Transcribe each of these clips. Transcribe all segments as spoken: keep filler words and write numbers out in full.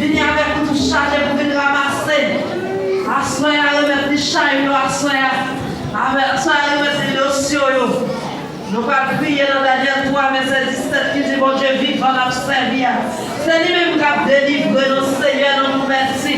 Vini avèk kouto chaje pou vin ranmase. Aswè a, remèt li chay yo, aswè a. Avè-, aswè a, remèt li dosye yo. Nou pral priye nan Danyèl twa, vèsè disèt ki di, Bondye vivan n ap sèvi a, se li menm k ap delivre nou, Senyè, nou di w mèsi.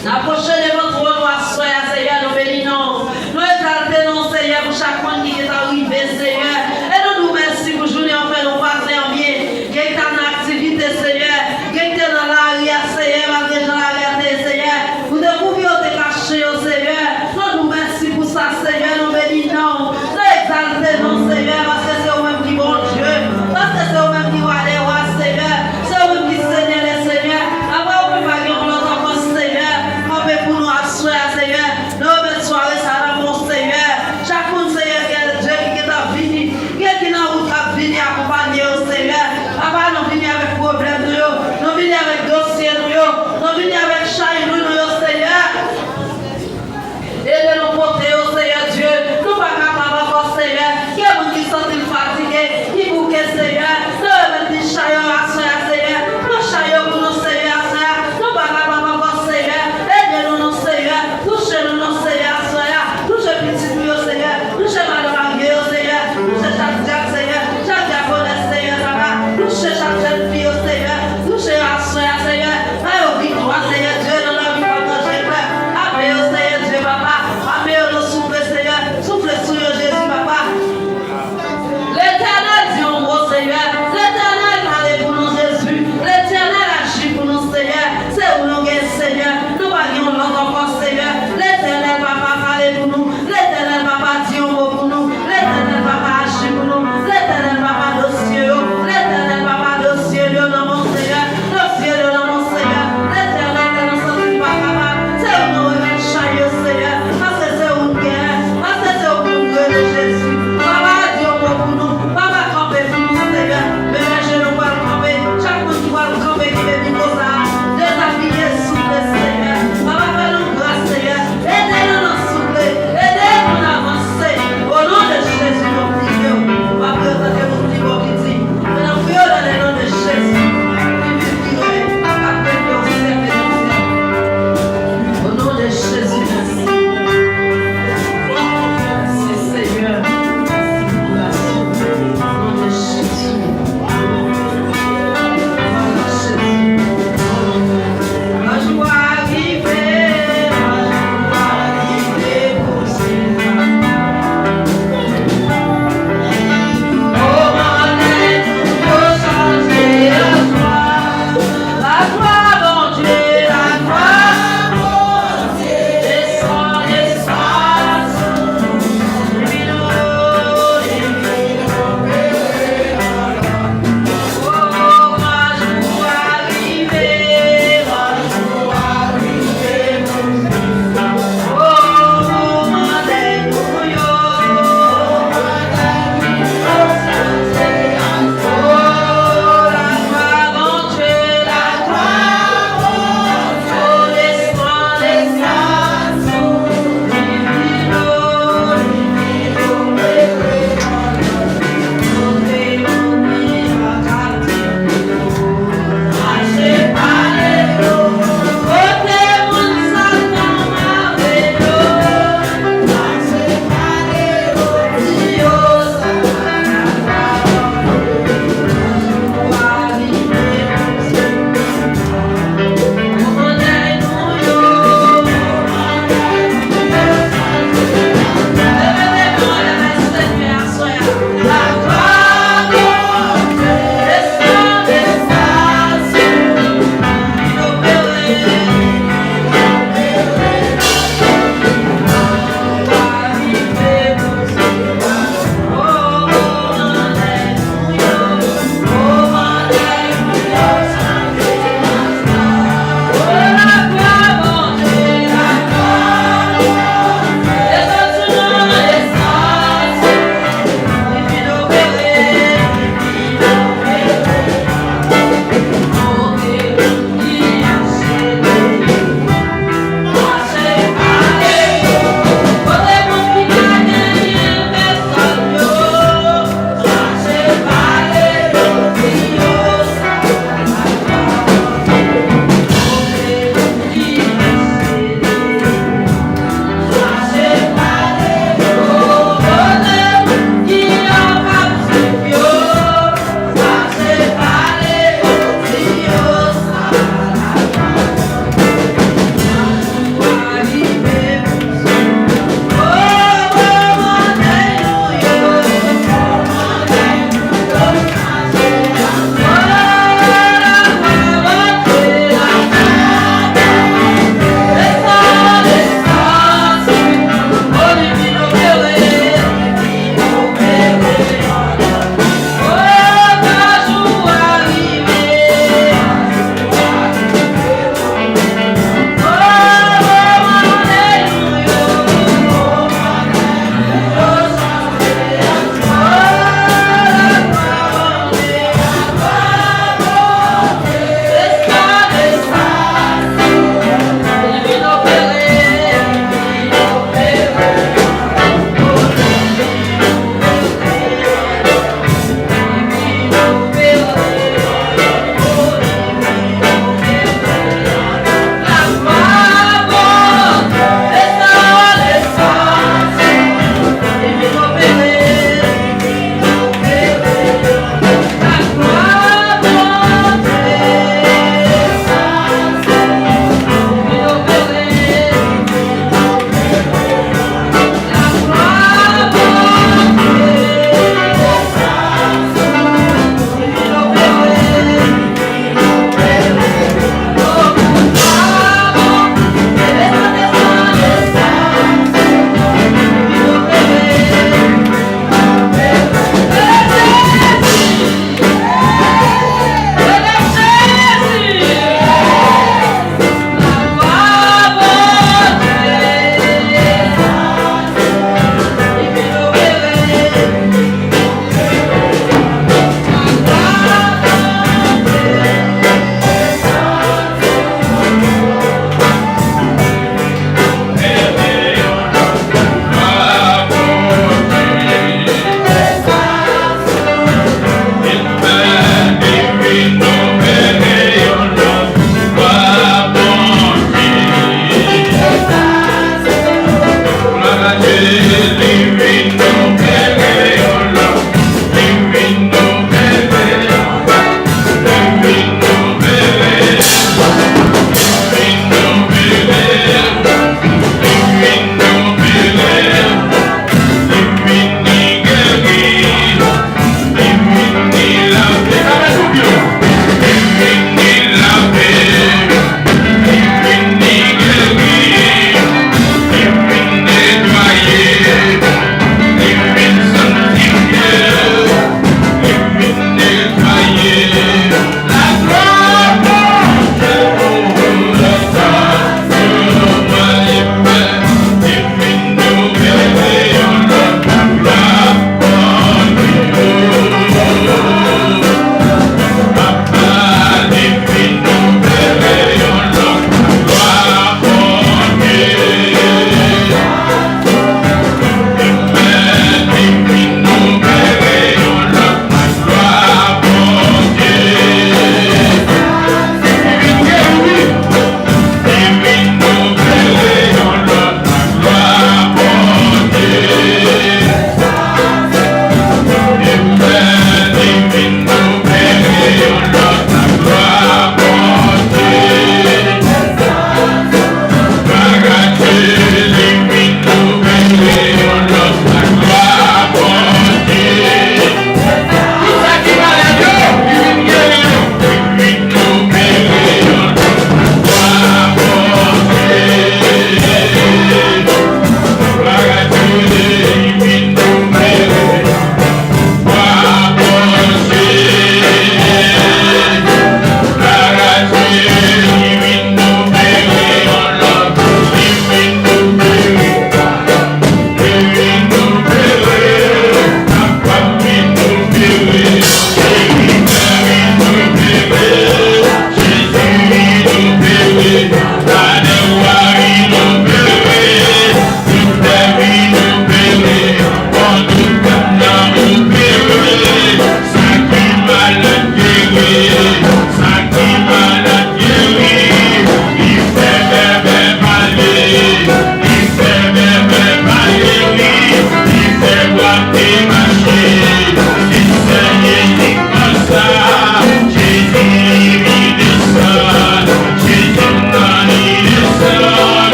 N apwoche devan twòn ou aswè a, Senyè, nou beni non w. Nou egzalte non w, Senyè, pou chak moun ki gentan rive, Senyè. E nou di w mèsi pou jounen w fè nou kwaze an byen. Gen ki ta nan aktivite, Senyè. Gen ki te nan lari a, Senyè, malgre jan lari a te ye, Senyè. Ou dekouvri yo te kache yo, Senyè. Nou di w mèsi pou sa, Senyè. Nou beni non w. Nou egzalte non w, Senyè, paske se ou menm ki Bondye. Paske se ou menm ki Wa dè wa, Senyè. Se ou menm ki Senyè dè senyè. Apre ou menm pa gen yon lòt ankò, Senyè. Kanpe pou nou aswè a, Senyè. Nou remèt sware sa nan men w, Senyè. Chak moun, Senyè, gen Dye ki gentan vini.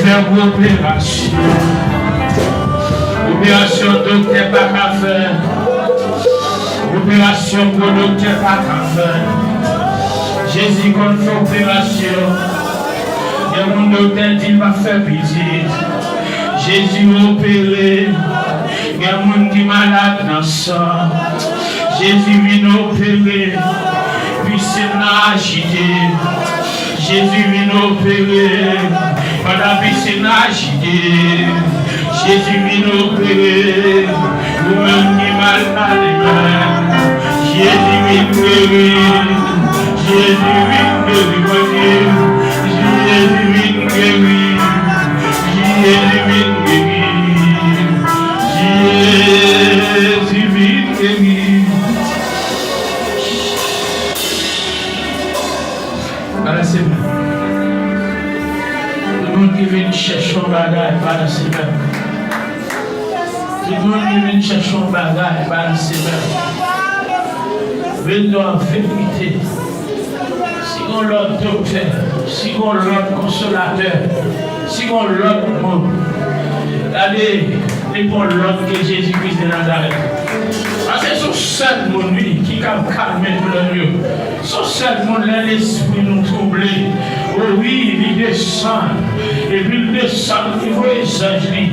Yon gwo operasyon. Operasyon doktè pa ka fè. Operasyon gwo doktè pa ka fè. Jezi konn fè operasyon. Gen moun doktè di l pa fè pitit. Jezi opere. Gen moun ki malad nan san. Jezi vin opere. Pisin nan ajite. Jezi vin opere. Pandan pisin nan ajite. Jezi vin opere. Ou menm ki malad, Jezi vin geri. Jezi vin geri, Bondye. Jezi vin geri. Jezi vin geri. Jezi vin geri. Balanse men. Tout moun ki vin chèche yon bagay, balanse men. Tout moun ki vin chèche yon bagay, balanse men. Vin nan verite. Si gon lòt doktè, si gon lòt konsolatè, si gon lòt mo, gade, li gon lòt ke Jezi Kris de Nazarèt. Paske se yon sèl moun, wi, ki kab kalme doulè nou yo. Se yon sèl moun lè lespri nou twouble. O wi, li desann. Epi l desann, li voye zanj li.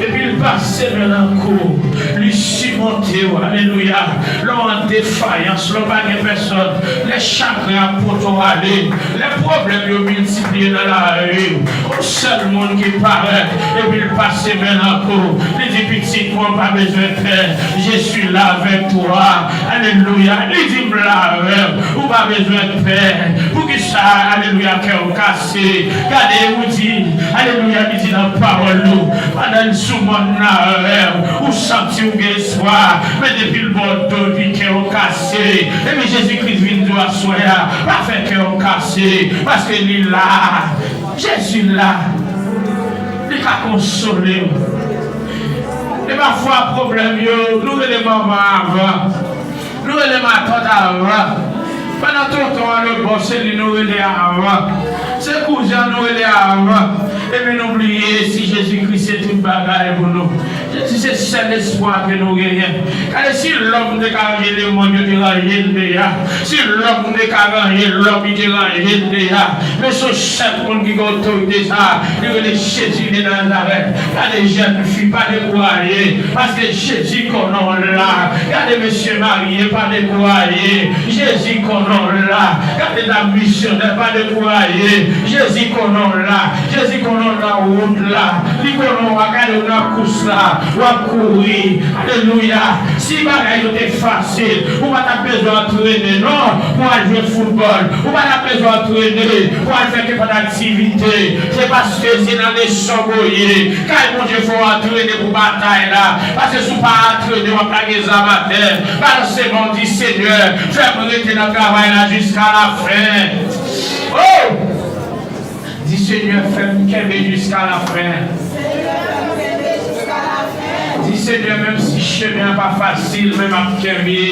Epi l pase men nan kou w. Li simonte w. Alelouya. Lè w an defayans, lè w pa gen pèsòn, lè chagren ap pote w ale, lè pwoblèm yo miltipliye nan lavi w, yon sèl moun ki parèt, epi l pase men nan kou w. Li di, pitit mwen, w pa bezwen pè. Je suis là avec toi. Alelouya. Li di, m la avè w. Ou pa bezwen pè. Poukisa, alelouya, kè w kase? Gade, ou di, alelouya, li di nan pawòl nou, pandan l sou mòn nan avè w, ou santi w gen espwa, men depi l bò w do, epi kè w kase. Epi Jezi Kris vin di w aswè a, pa fè kè w kase, paske li la. Jezi la. Li ka konsole w. E pafwa pwoblèm yo, nou rele manman avan. Nou rele matant avan. Pandan tonton an lòt bò, se li nou rele avan. Se kouzen an nou rele avan. Epi nou bliye si Jezi Kris se tout bagay pou nou. Jezi se sèl espwa ke nou genyen. Gade, si lòm te ka ranje lemonn, yo te ranje l deja. Si lòm te ka ranje lòm, li te ranje l deja. Men se yon sèl moun ki gen otorite sa a, li rele Jezi de Nazarèt. Gade, jèn fi, pa dekouraje, paske Jezi konnen w la. Gade, mesye marye, pa dekouraje, Jezi konnen w la. Gade, dam misyonè, pa dekouraje, Jezi konnen w la. Jezi konnen w nan wout la. Li konnen w ap gade w nan kous la. W ap kouri. Alelouya. Si bagay yo te fasil, ou pa t ap bezwen antrene non pou al jwe foutbòl. Ou pa t ap bezwen antrene pou al fè kenpòt aktivite. Se paske se nan leson w ye. Kay Bondye fè w antrene pou batay la. Paske si w pa antrene, w ap lage zam atè. Balanse men w, di, Senyè, fè m rete nan travay la jiska lafen. Oh! Di, Senyè, fè m kenbe jiska lafen. Di, Senyè, menm si chemen an pa fasil, men m ap kenbe.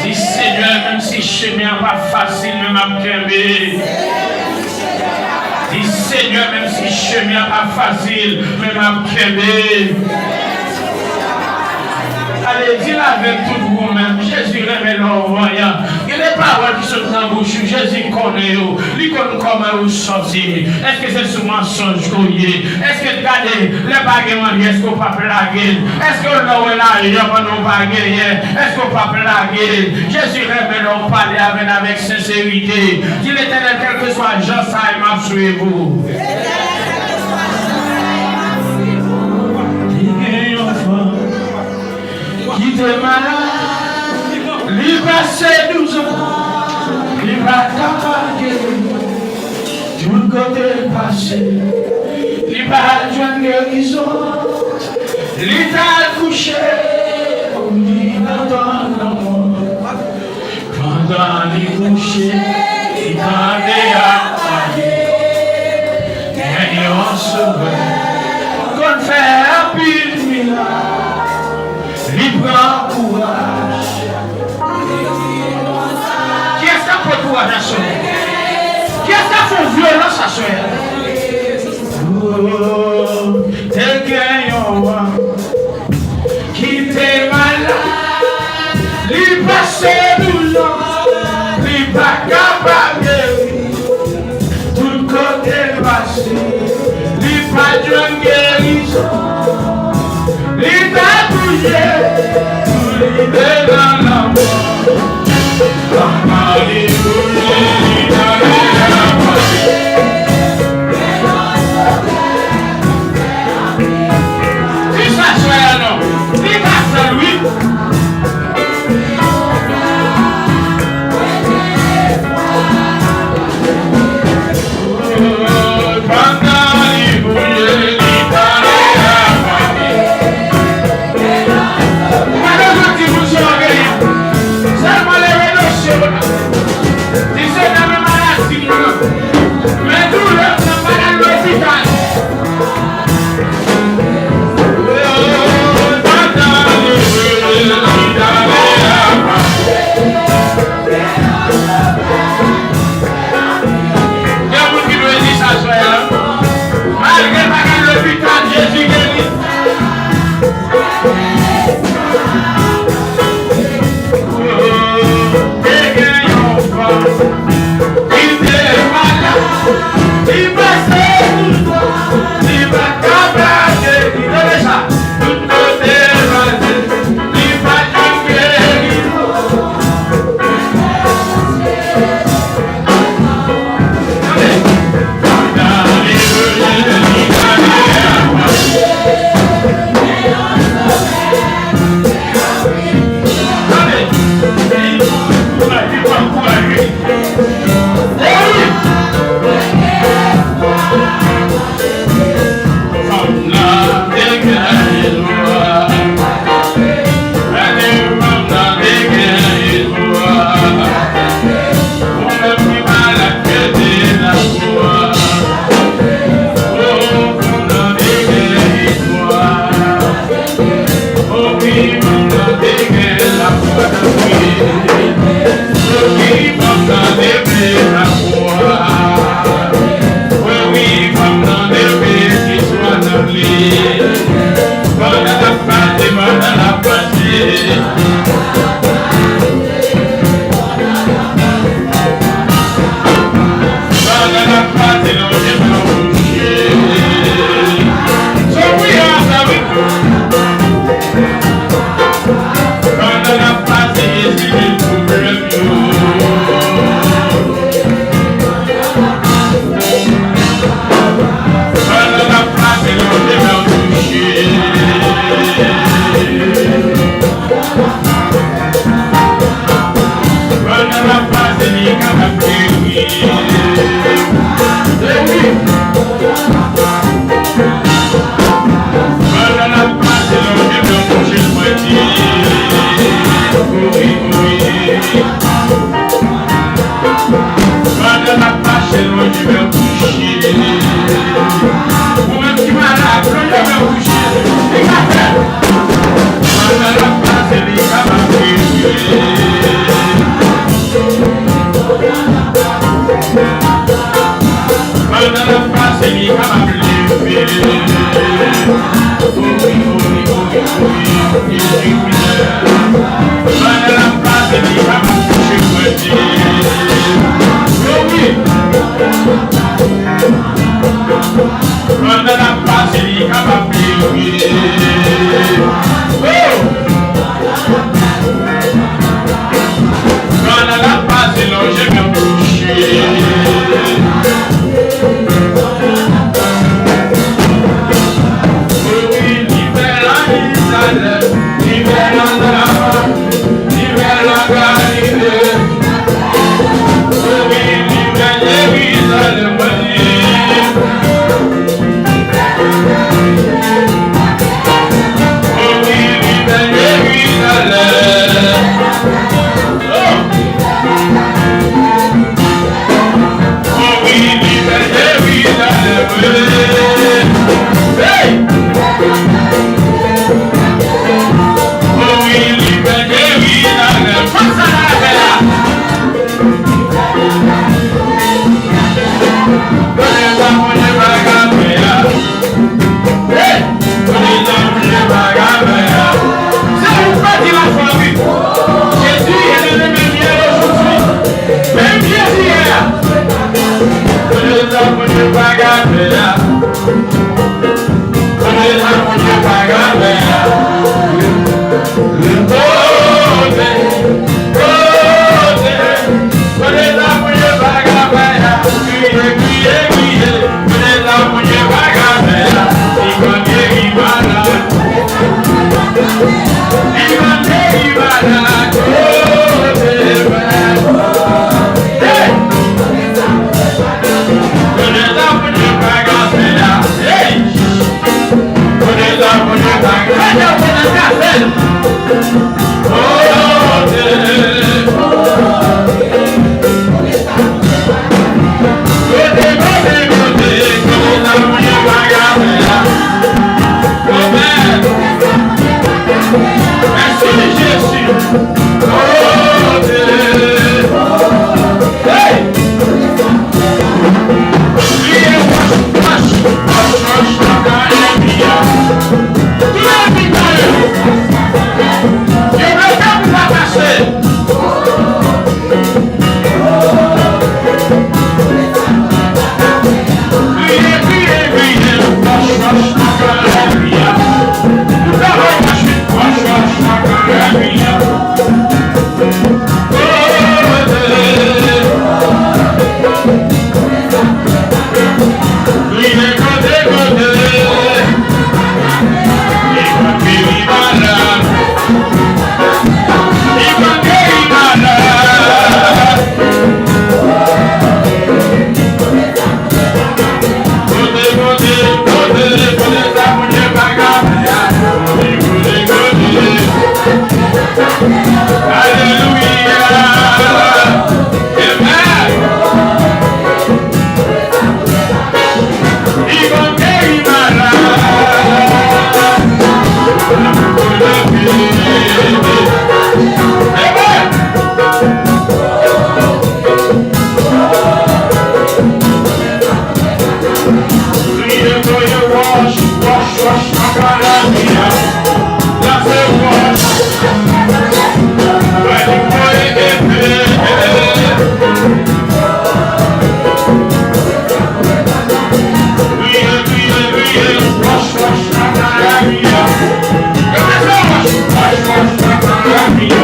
Di, Senyè, menm si chemen an pa fasil, men m ap kenbe. Di, Senyè, menm si chemen an pa fasil, men m ap kenbe. Ale, di l avèk tout ou menm, Jezi renmen lè w vanyan. Gen de pawòl ki sot nan bouch ou, Jezi konnen yo. Li konn kòman yo sòti. Èske se sou mansonj ke w ye? Èske, gade, lè pa gen manje, èske w p ap lage l? Èske lè w wè lajan pandan w pa genyen, èske w p ap lage l? Jezi renmen lè w pale avè l avèk senserite. Di, Letènèl, kèlkeswa jan sa ye, m ap swiv ou. Li gen yon fanm ki te malad, li pase douz an, li pa t ka geri. Tout kote l pase, li pa jwenn gerizon. Li t al kouche, li nan tann lanmò. Pandan li kouche, li tande y ap pale, gen yon Sovè konn fè anpil mirak. Li pran kouraj. Kiyès k ap pran kouraj aswè? Kiyès k ap fè yon vyolans aswè? Li pa t jwenn gerizon. Li ta touye pou li te nan lanmò. Pandan li touye, li ta nan lanmò. Di sa, sè a non. Li ka fè l, wi. Pandan li touye, li pale a fanmi. Ou pa bezwen di moun sa w genyen. Sèlman leve dosye w la. Di se nan men maladi moun nan. Men doulè w nan pa al lopital. Gen moun ki dwe di sa sè a. Malgre l pa ka al lopital, Jezi geri. Te gen yon fanm ki te malad, li pase tout bò, li pa t kapab geri. Tande sa, tout kote pase, li pa t jwenn gerizon. Pandan n ap mache, lonje men w touche. Ou menm ki malad, lonje men w touche. Li ka fè l. Pandan n ap pase, li kapab rele. Pandan n ap pase, li kapab leve. Pandan n ap pase, li kapab touche pwenti. Wi. Pandan n ap pase, li kapab leve. Oh! Pandan n ap pase, lonje men w touche. Wi, li fè l an Izrayèl, li fè l an Dama, li fè l an Galile. Wi, li fè Jerizalèm, mwen di. Hey! Kote sa mouche pa ka fè a? Se ou k pèdi lafwa, wi. Jezi ye le menm yè, ojodwi, menm Jezi yè a. Kote sa mouche Vagabè a. Kote sa Bondye vagabè a. Kote, kote, kote sa Bondye vagabè a. Kriye, kriye, kriye. Kote sa Bondye vagabè a. Li konn geri malad. Li konn geri malad. Kote, hey! Kote sa Bondye pa ka fè la? Hey! Kote sa Bondye pa ka fè la? Kote, kote, kote, kote sa Bondye pa ka fè la? Kote, mèsi Jezi. Kote, hey! Alelouya! Amen! Li va geri malad. Amen! Kriye, kriye, wòch, wòch, wòch, nan Kanaran. Lase wòch. Mwen di voye epe. Kriye, kriye, kriye, wòch, wòch, nan Kanaran. Yo te fè wòch, wòch, wòch, nan Kanaran.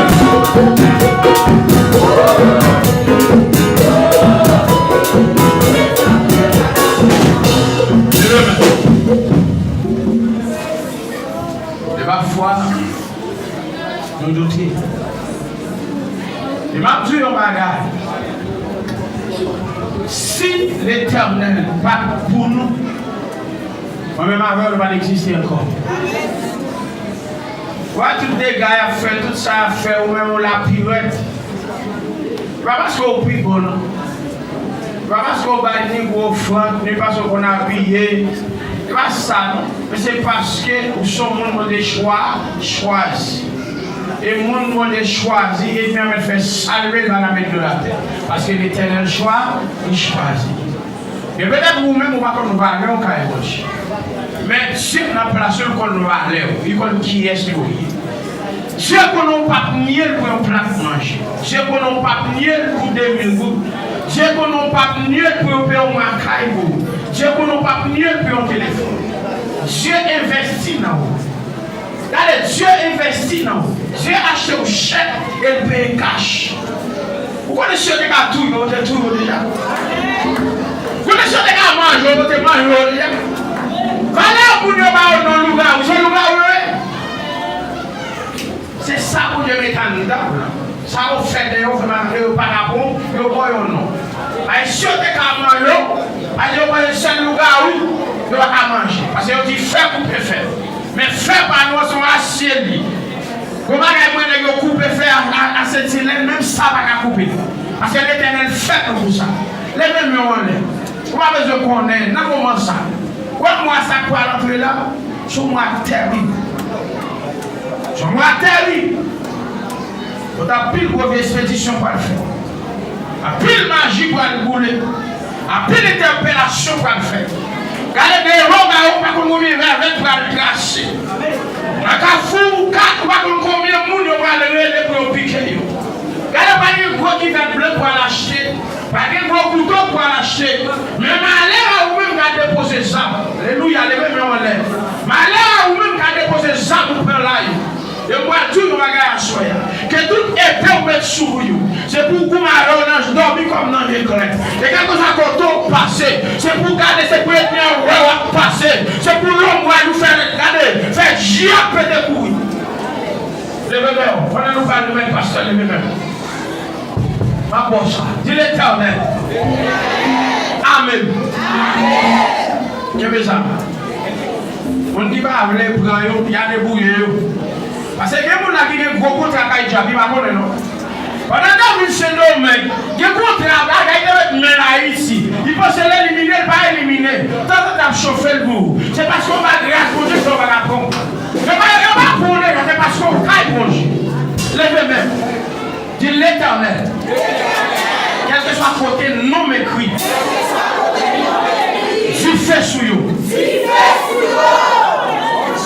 E pafwa, nou doute. E m ap di w yon bagay. Si Letènèl pa t pou nou, mwen menm avè w, nou pa t egziste ankò. Wè tout dega y ap fè, tout sa y ap fè, ou menm ou lapirèt. Se pa paske w pi bon, non. Se pa paske w bay ni gwo ofrann, ni paske w konn abiye. Se pa sa, non. Men se paske ou se yon moun Bondye chwa, chwazi. E moun Bondye chwazi, enmi an mèt fè sa l vle, l pa ka met dlo l atè. Paske Letènèl chwa, li chwazi. E petèt ou menm ou pa konn valè w kay Bondye. Men Dye nan plas ou, l konn valè w, li konn kiyès ou ye. Dye konnen w p ap nye l pou yon plat manje. Dye konnen w p ap nye l pou de mil goud. Dye konnen w p ap nye l pou yo peye yon makay pou ou. Dye konnen w p ap nye l pou yon telefòn. Dye envesti nan ou. Gade, Dye envesti nan ou. Dye achte w chèk e l peye kach. Ou konnen si yo te ka touye w, yo te touye w deja. Ou konnen si yo te ka manje w, yo te manje w deja. Valè moun yo ba yo non lougawou, se lougawou yo ye. Se sa Bondye mete anndan w lan. Sa yo fè dèyè w, fè malere, yo pa ka pran w, yo ba w yon non. Ay, si yo te ka manje w, ay, yo manje sèl lougawou, yo pa ka manje. Paske yo di fè koupe fè. Men fè pa nou an, se yon asye li. Gon bagay mwen nèg yo koupe fè a, a, a Sentilèn, menm sa pa ka koupe. Paske Letènèl fè nou pou sa. Leve men w anlè. Ou pa bezwen konnen nan moman sa. Ou wè mwa sa k pral antre la, se yon mwa tèrib. Se yon mwa tèrib. Kote anpil gwo vye espedisyon pral fè. Anpil maji pral boule. Anpil entèpelasyon pral fèt. Gade deyò kay ou, pa konn konbyen vèvèt pral trase. Nan kafou ou kat, ou pa konn konbyen moun yo pral rele pou yo pike yo. Gade, pa gen gwo kivèt ble pral achte, pa gen gwo kouto pral achte. Men malè a ou Pou w goumen avè w nan dòmi kòm nan eklè. E kèlkeswa kote w pase, se pou w gade, se pou etnè w wè w ap pase. Se pou lonbraj ou fè, gade, fè je ap pete kouri. Leve men w. Pandan nou pale, nou mèt pastè leve men w. M ap ba w sa. Di Letènèl. Amèn. Kenbe sa. Moun ki pa vle pran yo, y a debouye yo. Paske gen moun la ki gen gwo kontra kay dyab, li pa konnen non. Pandan David Sendomeng, gen kontra, bagay te met men l Ayiti. Li panse l elimine, l pa elimine. Tanzantan ap chofe l pou ou. Se paske w pa gras Bondye fè w pa ka pran. Yo pa, yo pa pran w deja, se paske w kay Bondye. Leve men w. Di Letènèl. Kèlkeswa kote non m ekri. Dife sou yo.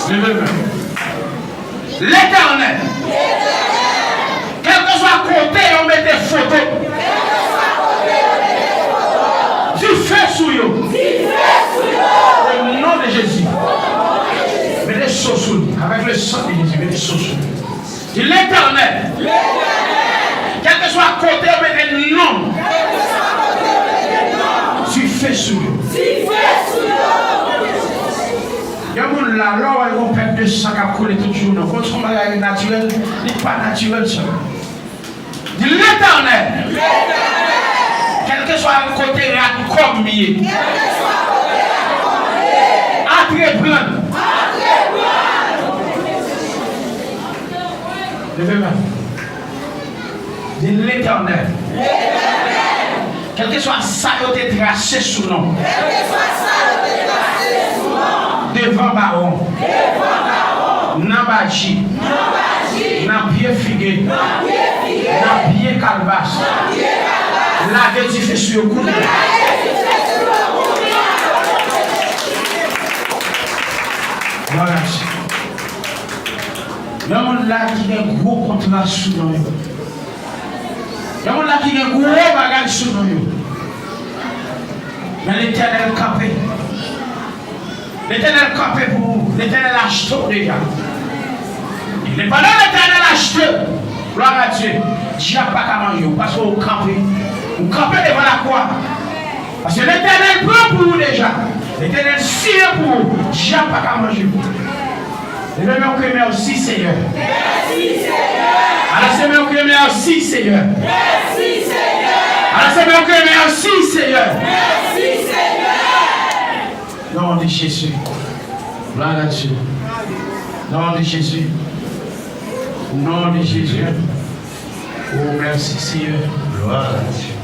Leve men w. Letènèl. Kèlkeswa kote yo mete foto. Dife sou yo. O non de Jezi. Mete so sou li. Avèk le sang de Jésus, mete so sou li. Di Letènèl. Kèlkeswa kote yo mete non. Dife sou yo. Gen moun la, lè w wè yon pèt de san k ap koule tout jounen, konn se yon bagay natirèl, li pa natirèl sèlman. Di Letènèl. Kèlkeswa kote rad kòm ye. Antreprann. Leve men w. Di Letènèl. Kèlkeswa sa yo te trase sou non. Devan bawon. Nan baji. Nan pye figi. Nan pye kalbas. Lage dife sou yo kounye a. Glwa a Dye. Gen moun la ki gen gwo kontra sou non yo. Gen moun la ki gen gwo bagay sou non yo. Men Letènèl kanpe. Letènèl kanpe pou ou. Letènèl achte w deja. E pandan Letènèl achte w, glwa a Dye, dyab pa ka manje w paske w kanpe. Ou kanpe devan lakwa. Paske Letènèl pran pou ou deja. Letènèl siyen pou ou. Dyab pa ka manje w. Leve men w, kriye, mèsi Seyè. Mèsi Seyè. Ala se men w, kriye, mèsi Seyè. Mèsi Seyè. Ala se men w, kriye, mèsi Seyè. Mèsi Seyè. Non de Jezi. Glwa a Dye. Non de Jezi. Non de Jezi. O, mèsi Seyè. Glwa a Dye.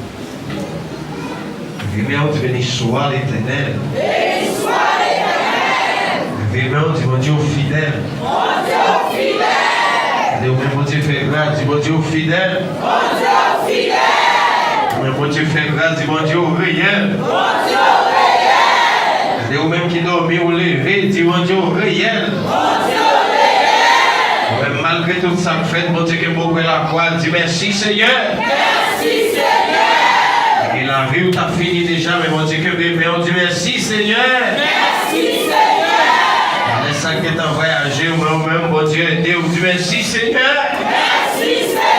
Leve men w, di, beni swa Letènèl. Beni swa Letènèl. Leve men w, di, Bondye w fidèl. Bondye w fidèl. Lè ou menm Bondye fè gras, di, Bondye w fidèl. Bondye w fidèl. Ou menm Bondye fè gras, di, Bondye w reyèl. Bondye w reyèl. Lè ou menm ki dòmi, ou leve, di, Bondye w reyèl. Bondye w reyèl. Ou menm, malgre tout sa k fèt, Bondye kenbe w prè lakwa, di, mèsi Seyè. Mèsi Seyè. E lavi w t ap fini deja, men Bondye kenbe men w, di, mèsi Seyè. Mèsi Seyè. Lè sa k gentan vwayaje, ou menm, ou menm, Bondye ede w, di, mèsi Seyè. Mèsi Seyè.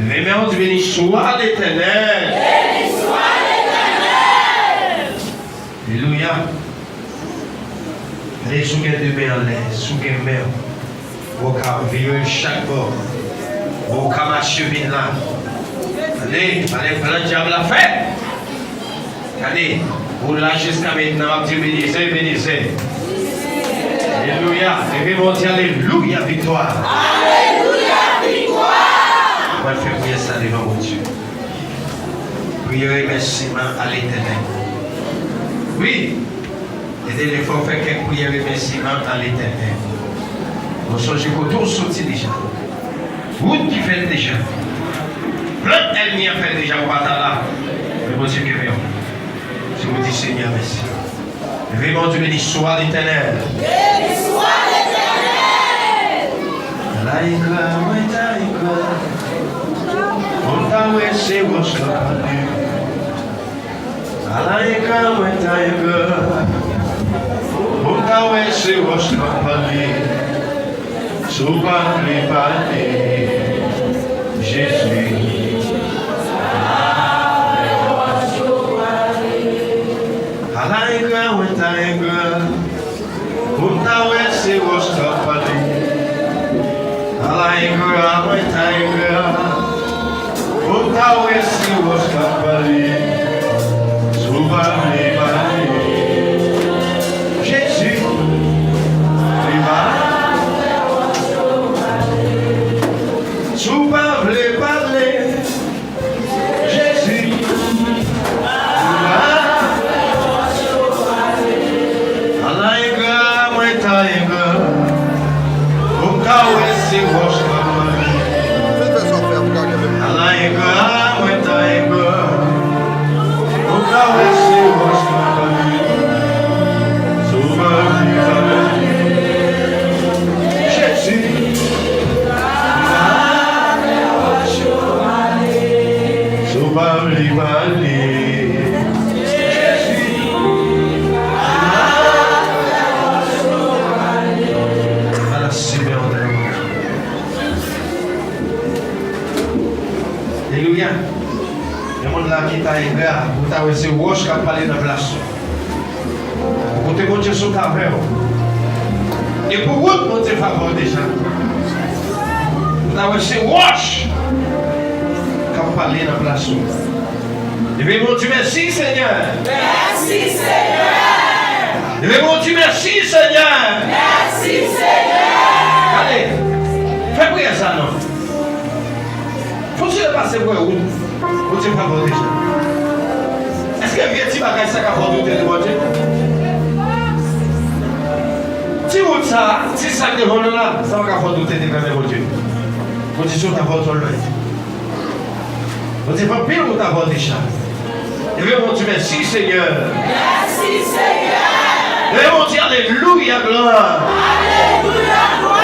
Leve men w, di, beni swa Letènèl. Beni swa Letènèl. Alelouya. Gade, si w gen de men anlè, si w gen men w, ou ka vire l chak bò. Ou ka mache vin la. Gade, gade plan dyab la fè. Gade, ou la jiska mentnan, w ap di, Ebenezer, Ebenezer. Alelouya. Leve men w, di, alelouya, viktwa. Alelouya, viktwa. Ou pral fè priyè sa devan Bondye. Priyè remèsiman a Letènèl. Wi. Letènèl, fò w fè kèk priyè remèsiman a Letènèl. Ou sonje kote w soti deja. Wout ki fèt deja. Plan ènmi an fèt deja, ou pa ta la. Men Bondye kenbe w. Se pou di Senyè mèsi. Leve men w, di, beni swa Letènèl. Beni swa Letènèl. Ala engra mwen ta engra. Pou m ta wè se wòch k ap pale. Ala engra mwen ta engra. Pou m ta wè se wòch k ap pale. Si w pa vle pale, Ala engra mwen ta engra, pou m ta wè se wòch k ap pale. Ala engra mwen ta engra, pou m ta wè se wòch k ap pale. Si w pa vle pale, Jezi, li pa. Si w pa vle pale, Jezi, ala engra mwen ta engra, pou m ka wè se wòch k ap pale. Ala engra mwen ta engra, pou m ka wè se wòch k ap pale. Si w pa vle pale, Jezi, si w pa vle pale, Jezi, ala sipè w ta engra. Alelouya. Gen moun la ki ta engra, ou ta wè se wòch k ap pale nan plas ou. Kote Bondye sot avè w. E pou wout Bondye favè w deja. Ou ta wè se wòch k ap pale nan plas ou. Leve men w di mèsi, Senyè. Mèsi, Senyè. Leve men w di mèsi, Senyè. Mèsi, Senyè. Gade, fè priyè sa non. Fò w tire pase pou wè wout. Bondye pa bon deja. Èske vye ti bagay sa ka fè w doute de Bondye? Ti wout sa, ti sa k devan nou la, sa pa ka fè w doute de grandè Bondye. Bondye sot avè w twò lwen. Bondye fè anpil wout avè w deja. Leve men w di mèsi, Senyè. Mèsi, Senyè. Leve men w di alelouya, glwa. Alelouya, glwa.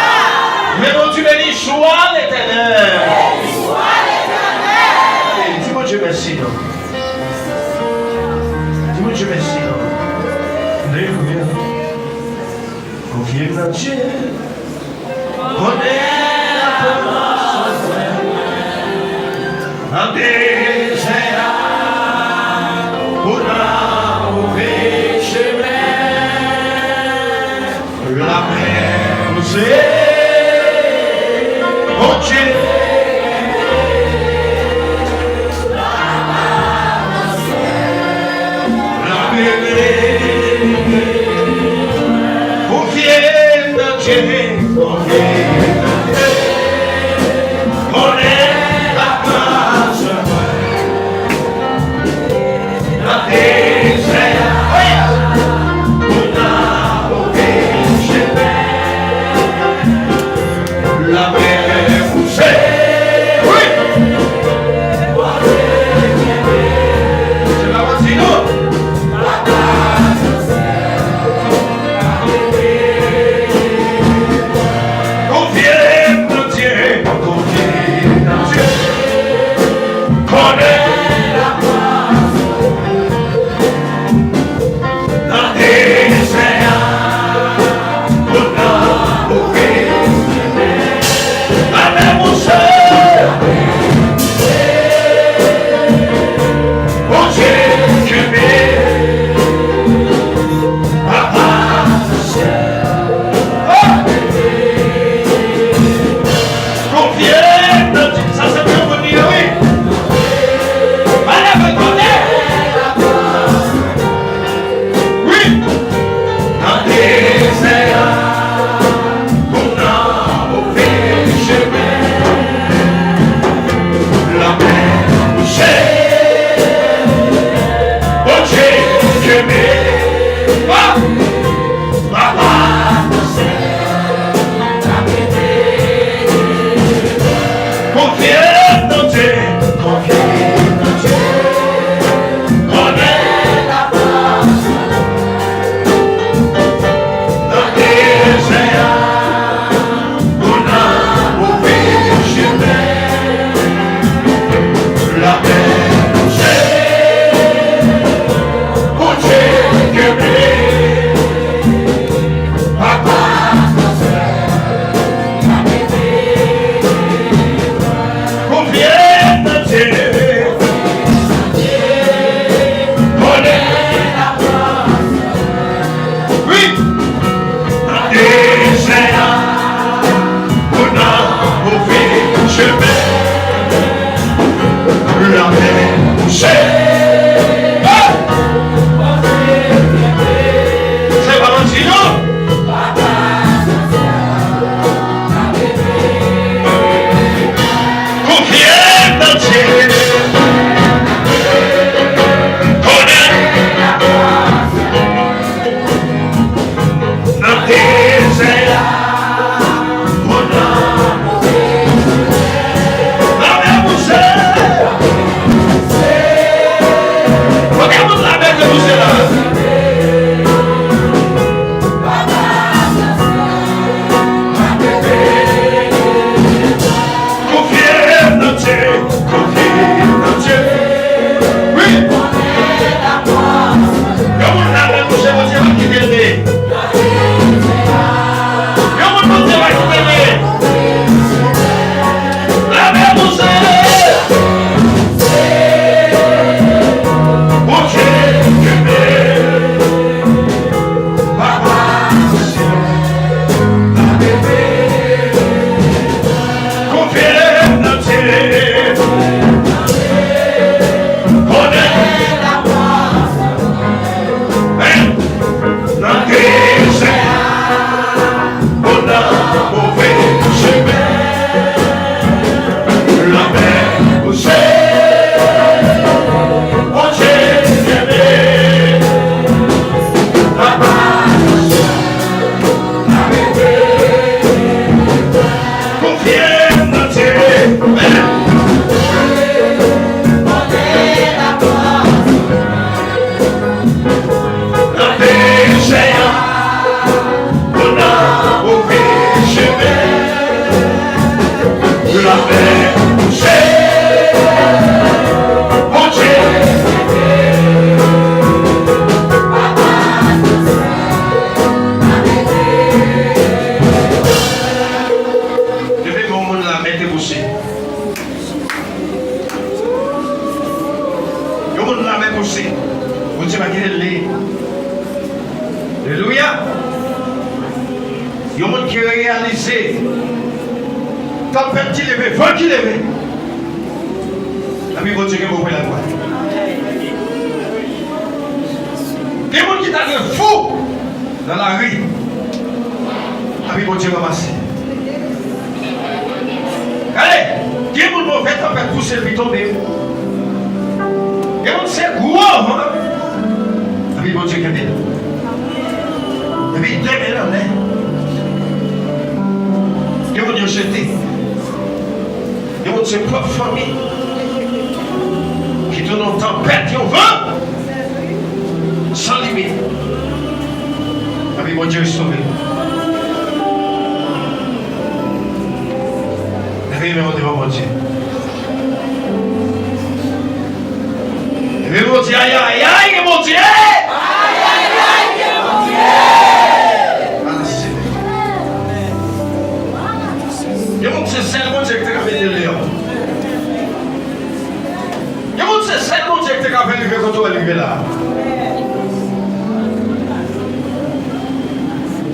Leve men w di beni swa Letènèl. Beni swa Letènèl. Di Bondye mèsi non. Di Bondye mèsi non. Alelouya. Konfye m nan Dye. Konnen l ap pran swen mwen nan dezè a, pou nan move chemen. Lapè pouse, Bondye. Konfye m nan Dye, konfye m nan Dye. Konnen l ap pran swen mwen nan dezè a. Pou nan move chemen. Lapè pouse. Wi. Se pa manti non. Konfye nan Dye, konfye nan Dye. Konnen nan dezè a, pou nan move chemen. Lapè pouse. Bondye kenbe. Papa nan syèl. Oh! Konfye nan Dye. Sa se pou moun li ye, wi. Pa leve kote. Wi. Nan dezè a, pou nan move chemen. Lapè pouse. Bondye kenbe. Ah! Papa nan syèl. Konfye nan Dye, konfye nan Dye. Konnen l ap pran swen nan dezè a, pou nan move chemen. Lapè pouse, Bondye kenbe. Bondye pa kite l li. Alelouya. Yon moun ki reyalize tanpèt ki leve, van ki leve, epi Bondye gen pou lakwa. Gen moun ki ta dwe fou nan lari, epi Bondye ranmase. Gade, gen moun move tanpèt pouse l pi tonbe. Gen moun se gwo van, epi Bondye kenbe l. Epi demen l anlè. Gen moun yo jete. Gen moun se pwòp fanmi ki tounen yon tanpèt, yon van san limit. Epi Bondye restore l. Leve men w devan Bondye. Leve men w di, ayayay, gen Bondye! Ayayay, gen Bondye! Ala se. Gen moun se sèl Bondye ki te ka mete l deyò. Gen moun se sèl Bondye ki te ka fè l rive kote w rive la.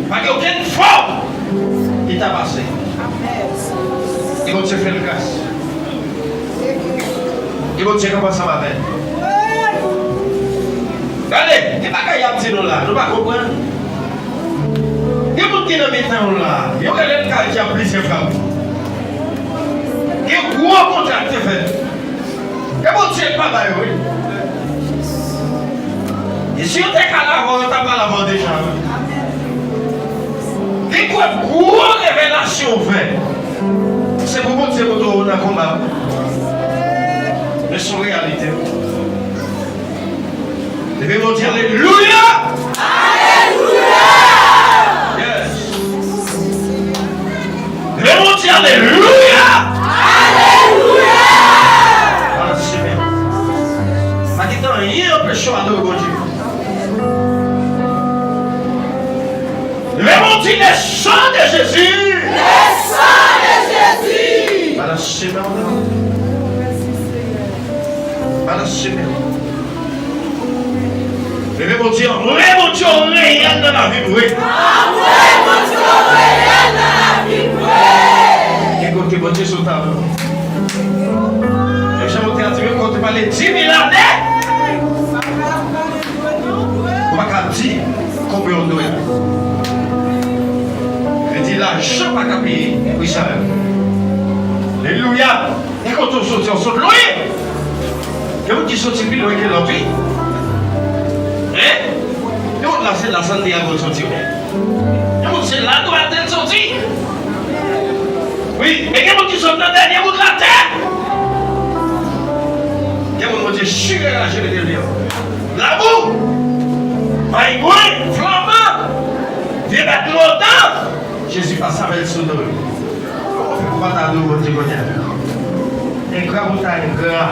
Pa gen okenn fòm ki ta pase. E Bondye fè l gras. E Bondye kanpe ansanm avè l. Gade, gen bagay y ap di nou la, nou pa konprann. Gen moun ki nan mitan nou la, yo rele l kay ki ap plizyè frape. Gen gwo kontra ki te fèt. E Bondye pa bay, wi. E si yo te ka lave w, yo ta pral lave w deja, wi. Gen kwè gwo revelasyon ouvè. Se pou Bondye moute w nan konba. Men se yon reyalite. Leve men w di alelouya! Alelouya! Yes! Leve men w di alelouya! Alelouya! Ala semen. Pa kite anyen anpeche w adore Bondye. Leve men w di le sang de Jésus! Le sang de Jésus! Ala semen. Ala semen. Leve men w di, anmwe Bondye w reyèl nan lavi m, wi. Anmwe Bondye w reyèl nan lavi m, wi. Gen kote Bondye sot avè w. Menm jan Bondye a di, menm kote pale di mil ane, ou pa ka di konbyen w dwe. Li di, lajan pa ka peye pri sa yo. Alelouya. E kote w soti, w sot lwen. Gen moun ki soti pi lwen ke lòt, wi. Hein? Gen moun la, se la sante a pou l soti, wi. Gen moun se la dwat l soti. Wi, e gen moun ki sot nan dènye bout latè. Gen moun Bondye chire raje mete l deyò. Labou, maygwen, flanman, vye bèt lontan. Jezi pase avè l sou do l. Kòman w fè pou w pa ta adore Bondye kounye a? Engra pou w ta engra.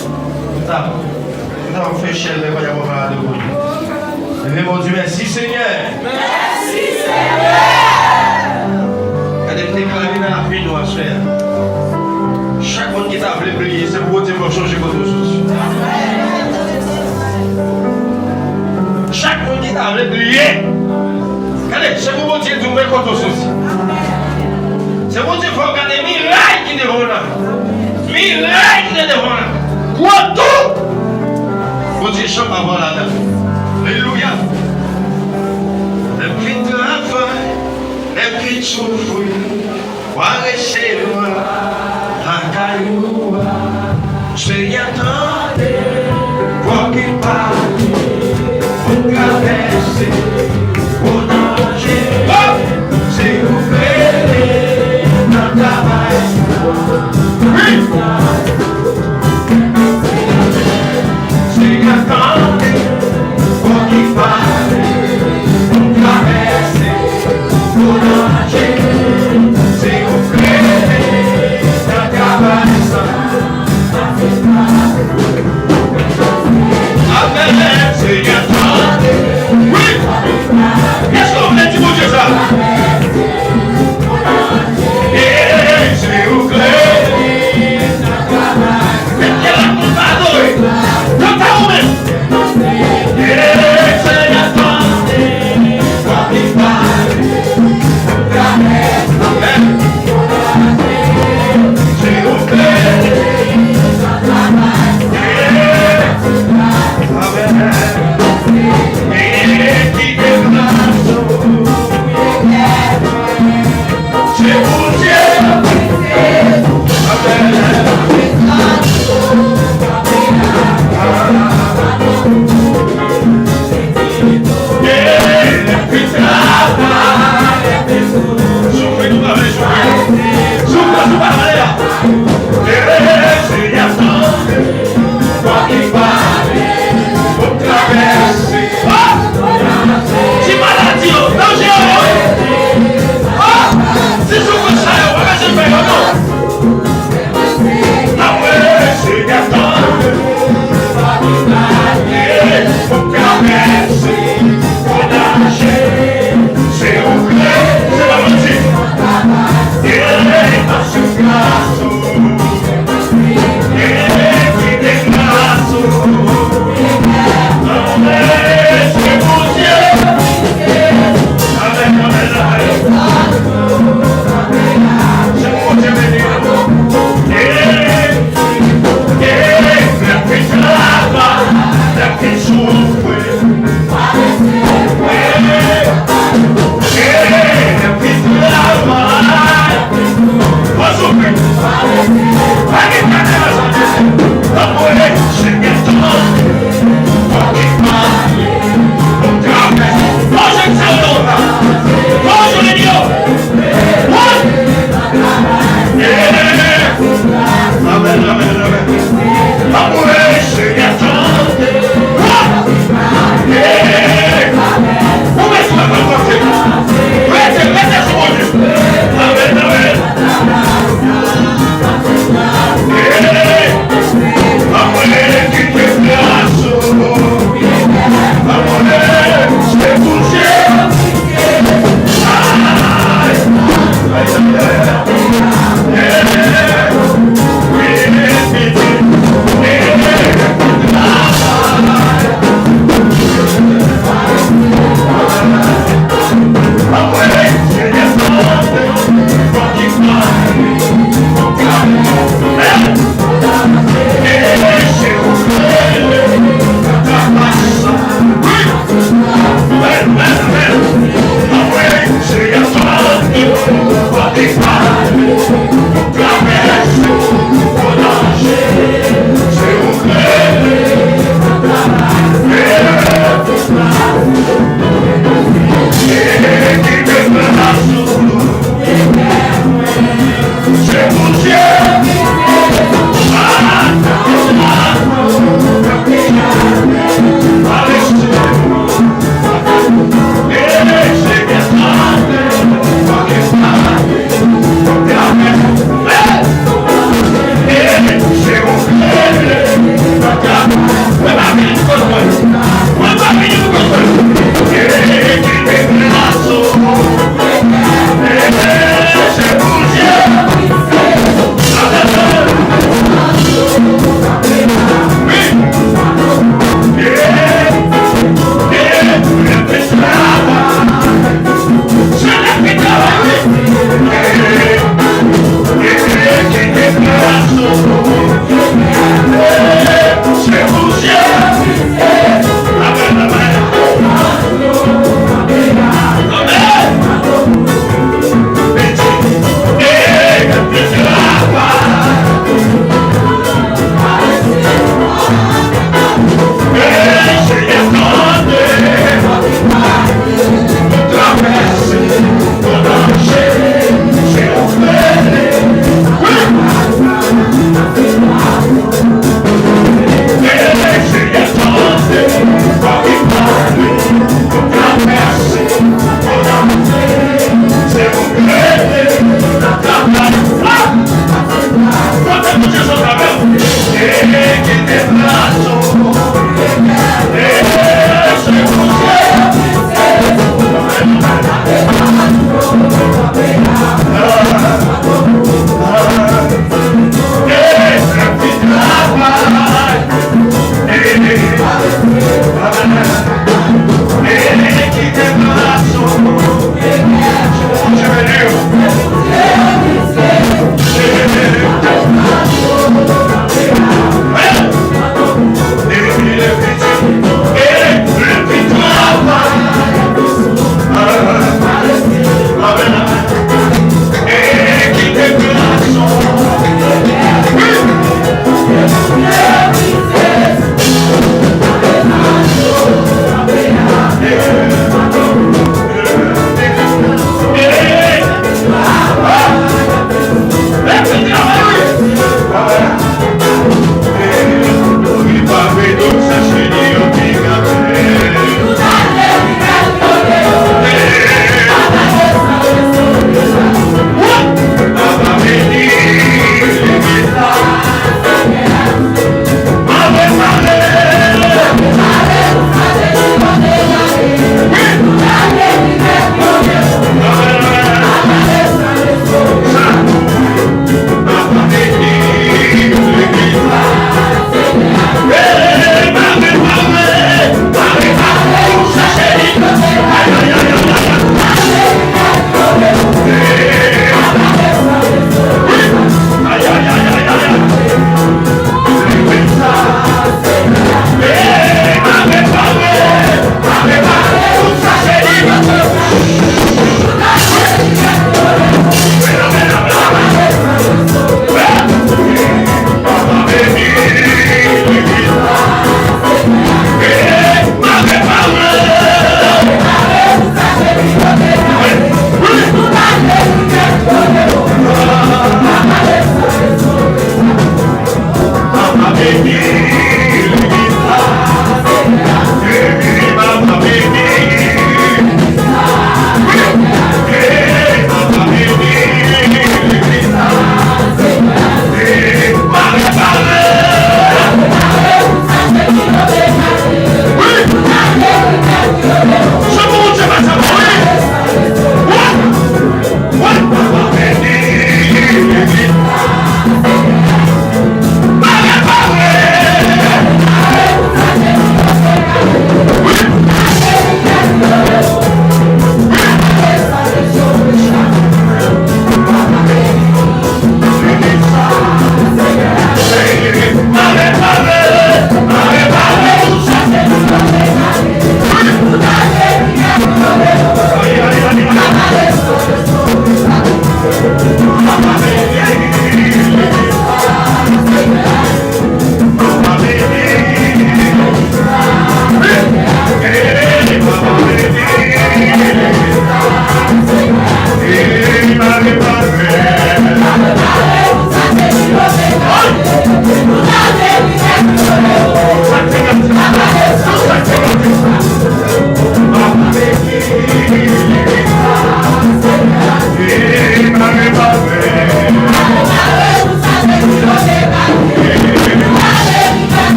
Pou w ta, pou w ta fè chèlbè kounye a pou w pa adore Bondye. Leve men w di, mèsi Senyè. Mèsi Senyè. Gade, m deklare nan lavi nou aswè a. Chak moun ki ta vle bliye, se pou Bondye fè w sonje kote w soti. Chak moun ki ta vle bliye, gade, se pou Bondye di w men kote w soti. Se Bondye fè w gade miray ki devan w la. Miray ki te devan w la. Gwo tou. Bondye janm ap wè w ladan. Alelouya. Lè m fin travay, lè m fin soufri, w a resevwa lakay ou a. Senyè, tande vwa ki pale pou travèse gwo danje. Se ou k rele nan travay la. Wi. Senyè, tande vwa ki pale pou travèse gwo danje. Se ou k rele nan travay sa.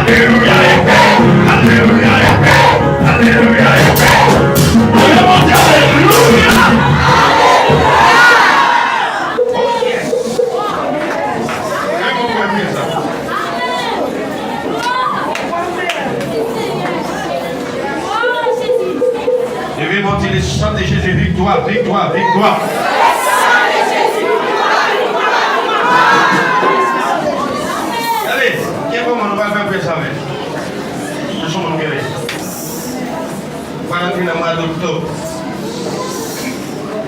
Alelouya, epe! Alelouya, epe! Alelouya, epe! Alelouya, epe! Alelouya! Leve men w, di, le sang de Jésus, viktwa, viktwa, viktwa. Gade, gen moman nou pral fè priyè sa avè l. Chèche yon moun kenbe. Ou pral antre nan mwa d oktòb.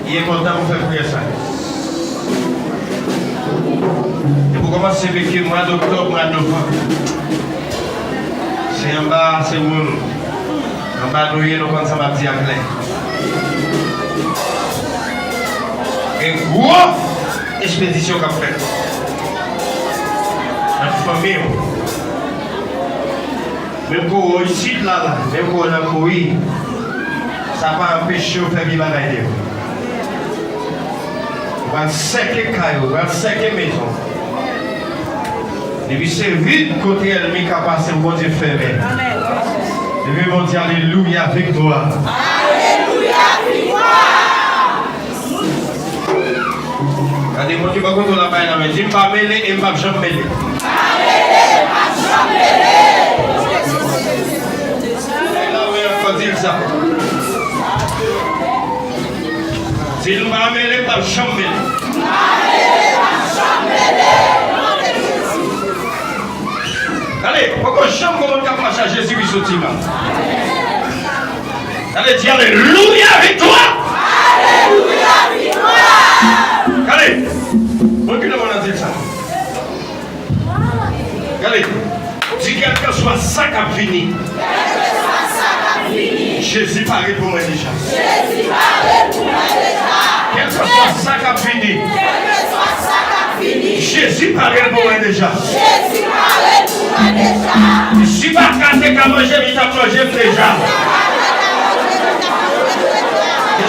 Li enpòtan pou fè priyè sa. E pou kòmanse, veke mwa d oktòb, mwa d novanm. Se anba, se moun. Anba nou ye, nou konn sa m ap di a klè. Gen gwo espedisyon k ap fèt nan fanmi w. Menm kouri w isit la, la, menm kouri w nan kouri, sa pa anpeche w fè vye bagay de yo. Ou pral sèke kay ou, ou pral sèke mezon. Depi se vid kote ènmi ka pase, Bondye fèmen. Depi Bondye, alelouya, viktwa. Alelouya, viktwa. Gade moun ki bò kote w la, bay nan men. Di, "M pa mele e m p ap janm mele." Di l ankò, di l sa. Di l, "M pa mele, m p ap janm mele." Gade, poko janm gon moun k ap mache a Jezi pi soti la. Gade, di, "Alelouya, viktwa!" Alelouya, viktwa! Gade, moun ki nan mòn nan di l sa. Gade, di, "Kèlkeswa sa k ap vini, Jezi pare pou mwen deja." Jezi pare pou mwen deja. Kèlkeswa sa k ap vini, Jezi pare pou mwen deja. Jezi pare pou mwen deja. Si Baka te ka manje, li t ap manje m deja.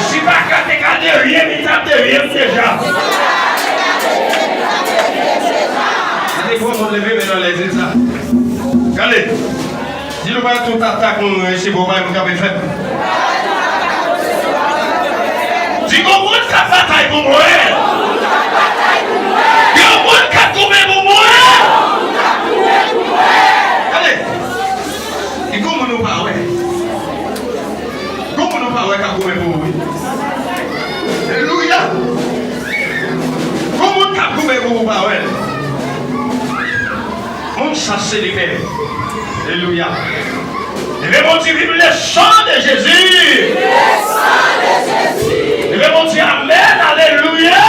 Si Baka te ka devye m, li t ap devye m deja. Gade, gwo moun leve men nan lè di sa. Gade. Di nou pa tout atak moun reyisi pou bay moun kanpe fèt. Di, "Gon moun k ap batay pou mwen. Gon moun k ap goumen pou mwen." Gade. E gon moun ou pa wè. Gon moun ou pa wè k ap goumen pou ou, wi. Alelouya. Gon moun k ap goumen pou ou pa wè l. Moun sa se li menm. Alelouya. Leve men w, di, "Vive le sang de Jésus." Vive le sang de Jésus. Leve men w, di, "Amèn, alelouya."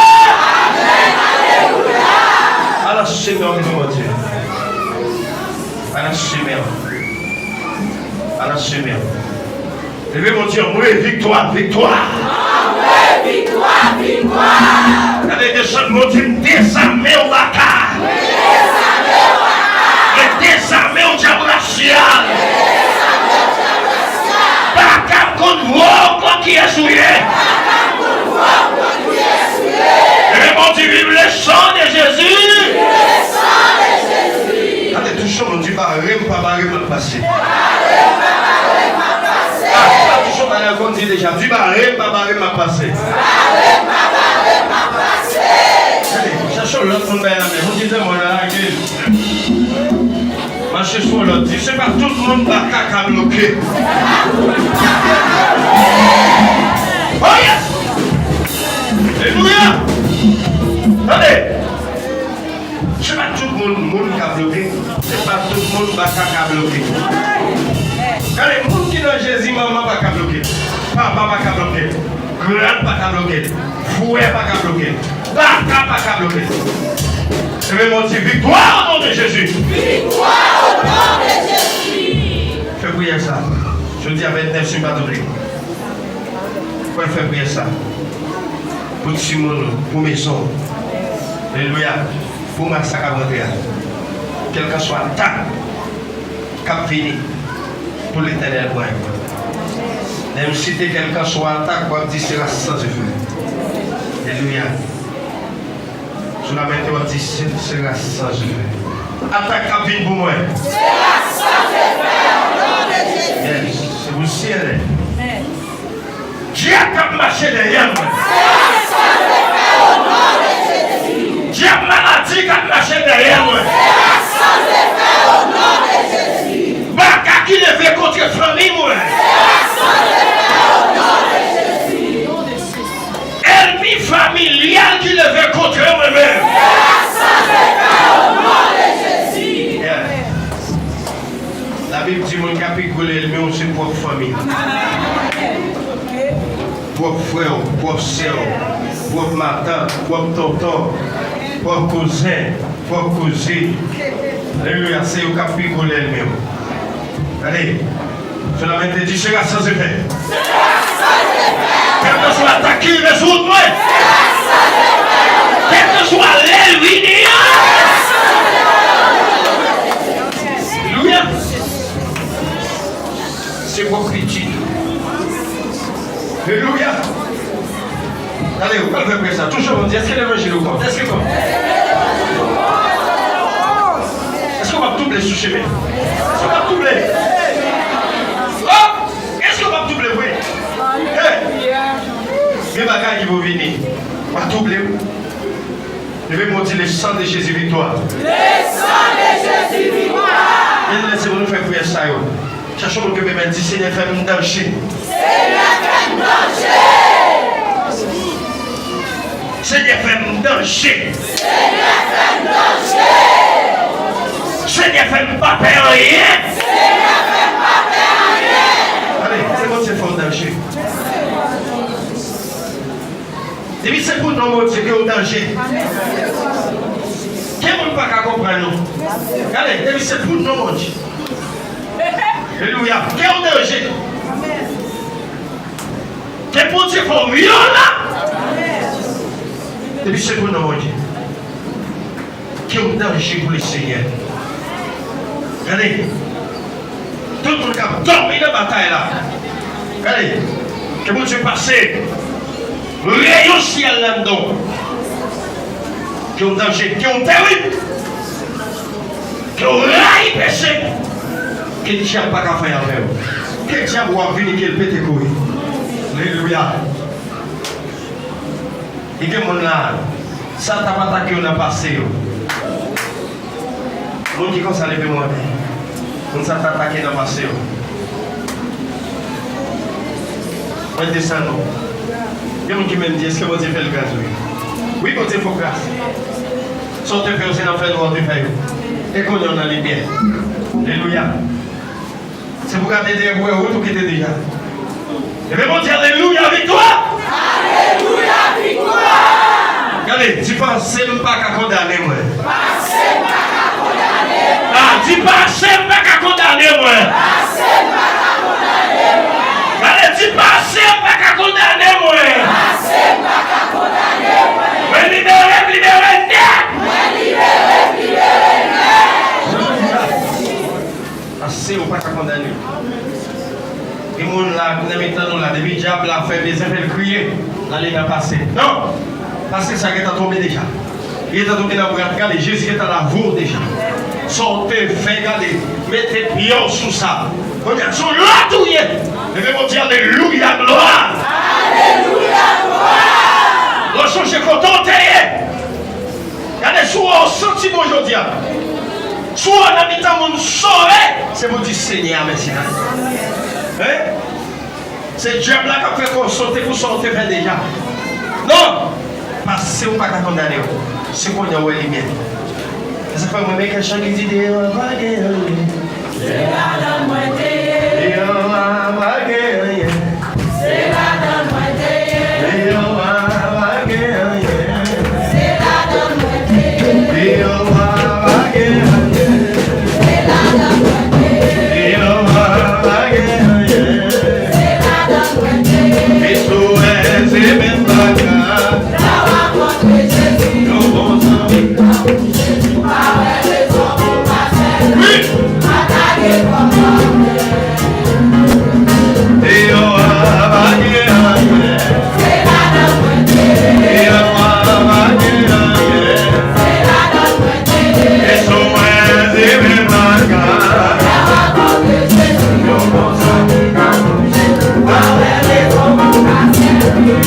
Amèn, alelouya. Ala semen w, Bondye. Ala semen w. Ala semen w. Leve men w, di, "Anmwe, viktwa, viktwa." Anmwe, viktwa, viktwa. Gade, desann men w, di, "M dezame w, Baka." M dezame w, Baka. Mwen dezame w, dyab rasyal. Mwen dezame w, dyab rasyal. Baka, m konn vwa w, konn kiyès ou ye. Baka, m konn vwa w, konn kiyès ou ye. Leve men w, di, "Vive le sang de Jésus." Vive le sang de Jésus. Gade, touche yon moun, di, "Bare m, pa bare m, m ap pase." Bare m, pa bare m, m ap pase. Ah, sa touche yon bagay konn di deja. Di, "Bare m, pa bare m, m ap pase." Bare m, pa bare m, m ap pase. Gade, chache yon lòt moun bay lamen. Moun ki te mò nan lage. Mache sou yon lòt. Di, "Se pa tout moun Baka ka bloke." Oh yes! Alelouya! Tande! Se pa tout moun, moun ka bloke. Se pa tout moun, Baka ka bloke. Gade, moun ki nan Jezi, manman pa ka bloke l. Papa pa ka bloke l. Grann pa ka bloke l. Frè pa ka bloke l. Baka pa ka bloke l. Leve men w, di, "Viktwa o non de Jezi." Viktwa o non de Jezi. Fè priyè sa. Jodi a vennèf septanm. Fò n fè priyè sa. Pou timoun ou, pou mezon ou. Alelouya. Pou mwa sa k ap rantre a. Kèlkanswa atak k ap vini, pou Letènèl pran yo. Lè m site kèlkanswa atak, w ap di se ras san zye fè. Alelouya. Sou la men w ap di se, se ras san zye fè. Atak k ap vin pou mwen. Mache dèyè mwen. Dyab maladi k ap mache dèyè mwen. Baka ki leve kontre fanmi mwen. Ènmi familyal ki leve kontre mwen menm. Yeah. Labib di moun k ap pi gwo lènmi w se pwòp fanmi w. Pwòp frè w, pwòp sè w, pwòp matant, pwòp tonton, pwòp kouzen, pwòp kouzin. Alelouya, se yo k ap pi gwo lènmi w. Gade, sou la men te di, sera sans effet. Kèlkeswa atak ki rive sou wout mwen, kèlkeswa lè l vini an. Alelouya. Se pwòp pitit. Alelouya. Gade, ou pral fè prè sa. Touche Bondye. Èske levanjil ou kont? Èske kont? Èske w p ap touble sou chemen? Èske w p ap touble? Oh! Èske w p ap touble vre? Hey! Gen bagay ki pou vini. Pa touble. Leve men w di, le sang de Jésus victoire. Le sang de Jésus victoire. Byeneme, se pou nou fè priyè sa yo. Chache yon moun ke menm di, Senyè, fè m danje. Senyè, fè m danje. Senyè, fè m danje. Senyè, fè m danje. Senyè, fè m pa pè anyen. Senyè, fè m pa pè anyen. Ale, se Bondye fè w danje. Depi se pou non Bondye, gen yon danje. Gen moun pa ka konprann nou. Gade, depi se pou non Bondye. Alelouya. Gen yon danje. Gen Bondye fè w yon la. Depi se pou non Bondye. Ke w danje pou Lesenyè. Gade, tout moun k ap dòmi nan batay la, gade, ke Bondye pase reyon syèl la anndan w. Ke w danje, ke w terib, ke w rayi peche, ke dyab pa ka fè avè w. Ke dyab ou a vini, ke l pete kouri. Alelouya. E gen moun la, sa t ap atake yo nan pase yo. Moun ki konsa leve men w anpil. Moun sa t atake nan pase yo. Mwen desann ou. Gen moun ki menm di, èske Bondye fè l gras? Wi. Wi, Bondye fè w gras. Sa w te fè yo, se nan fènwa w te fè yo. E kounye a w nan limyè. Alelouya. Se pou gade dèyè pou wè wout ou kite deja. Leve Bondye, alelouya, viktwa! Alelouya, viktwa! Gade, di pase m pa ka kondane mwen. Pase m pa ka kondane mwen. Ah, di pase m pa ka kondane mwen. Pase m pa ka kondane mwen. Gade, di pase m pa ka kondane mwen. Pase m pa ka kondane mwen. Mwen libere, m libere nèt. Mwen libere, m libere nèt. Pase ou pa ka kondane. Gen moun la, nan mitan nou la, depi dyab la fè bezwen fè l kriye, l ale nan pase. Non! Pase sa gentan tonbe deja. Li gentan tonbe nan bra, gade, Jezi gentan lave w deja. Sa w te fè, gade, mete pye w sou sa. Kounye a, se yon lòt ou ye. Leve men w di, alelouya, glwa! Alelouya, glwa! Lè w sonje kote w te ye. Gade, si w wè w santi bon jodi a, si w wè w nan mitan moun sove, se pou di Senyè a mèsi. Hein? Se dyab la k ap fè kò w sote pou sa w te fè deja. Non! Pase ou pa ka kondane w. Se kounye a w wè limyè. Se sa k fè mwen renmen kè chan ki di, deyò a pa gen anyen. Se ladan mwen te ye. Deyò a pa gen anyen. Se ladan mwen te ye. Deyò a pa gen anyen. Se ladan mwen te ye. Deyò a pa gen anyen. Se ladan mwen te ye. Deyò a pa gen anyen. Se ladan mwen te ye. E si w wè se menm bagay. Sa w rakonte Jezi. Yon bon zanmi. Wi. Deyò a pa gen anyen. Deyò a pa gen anyen. E si w wè se menm bagay. Yon bon zanmi. Pa wè rezon pou pase.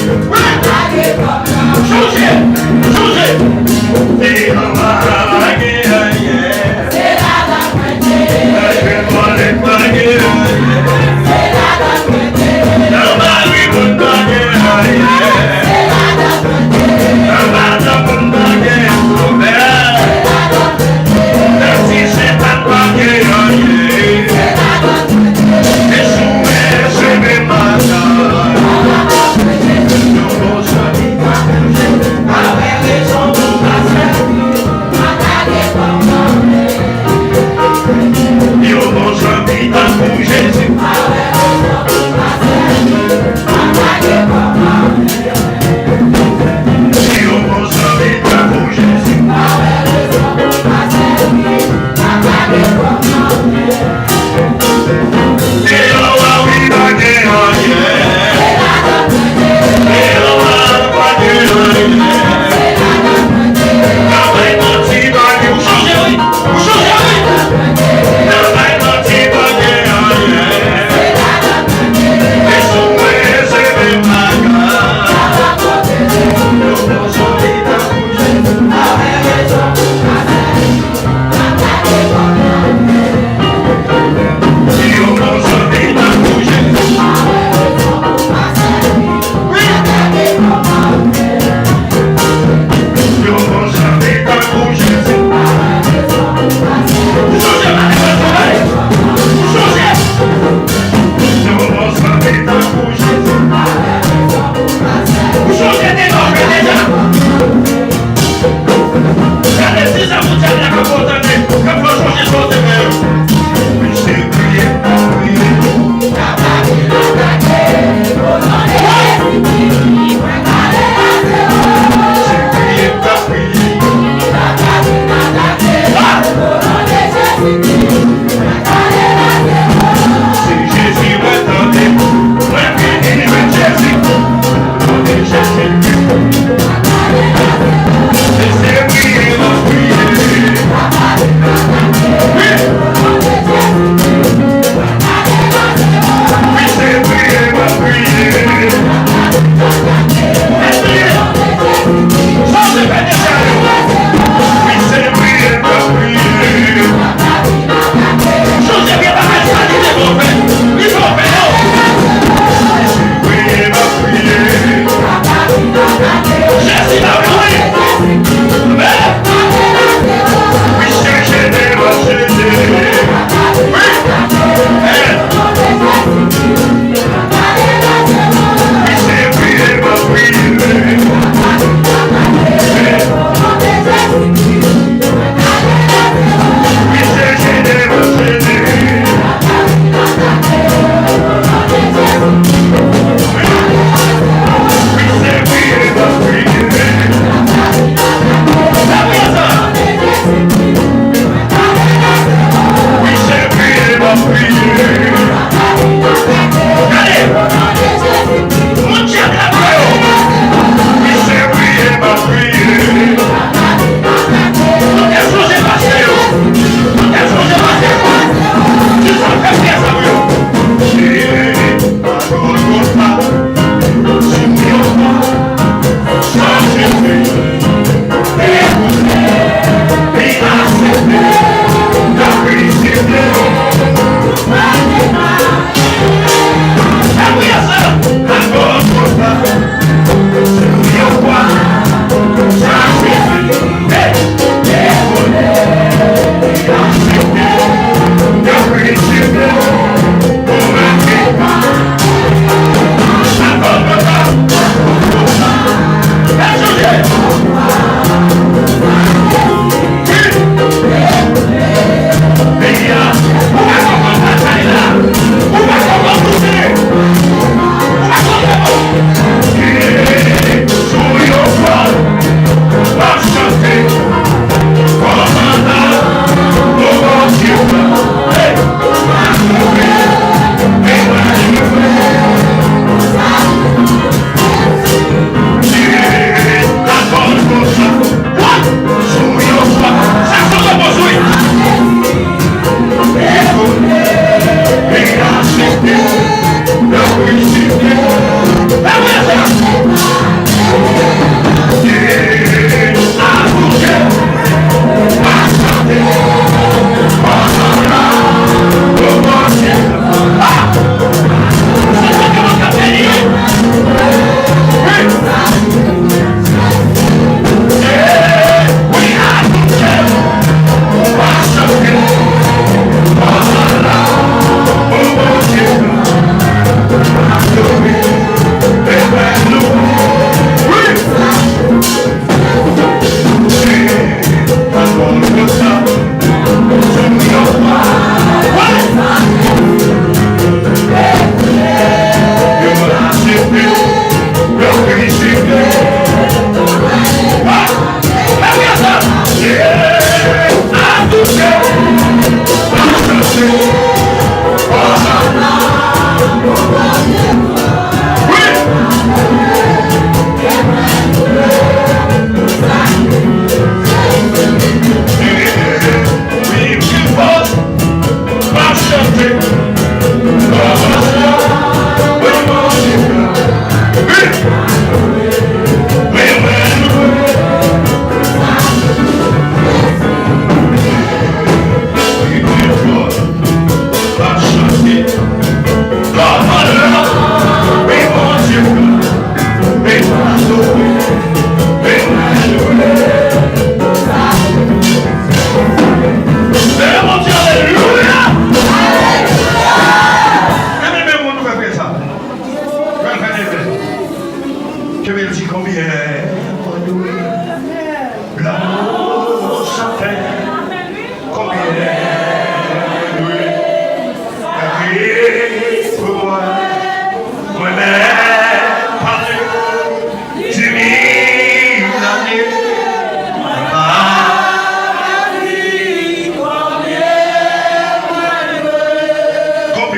Se Jezi mwen tande. Mwen vini met Jezi. Tande Jezi. Se priye m ap priye. Wi. Wi, se priye m ap priye. Wi, priye. Sa w te fè deja yo. Wi, se priye m ap priye.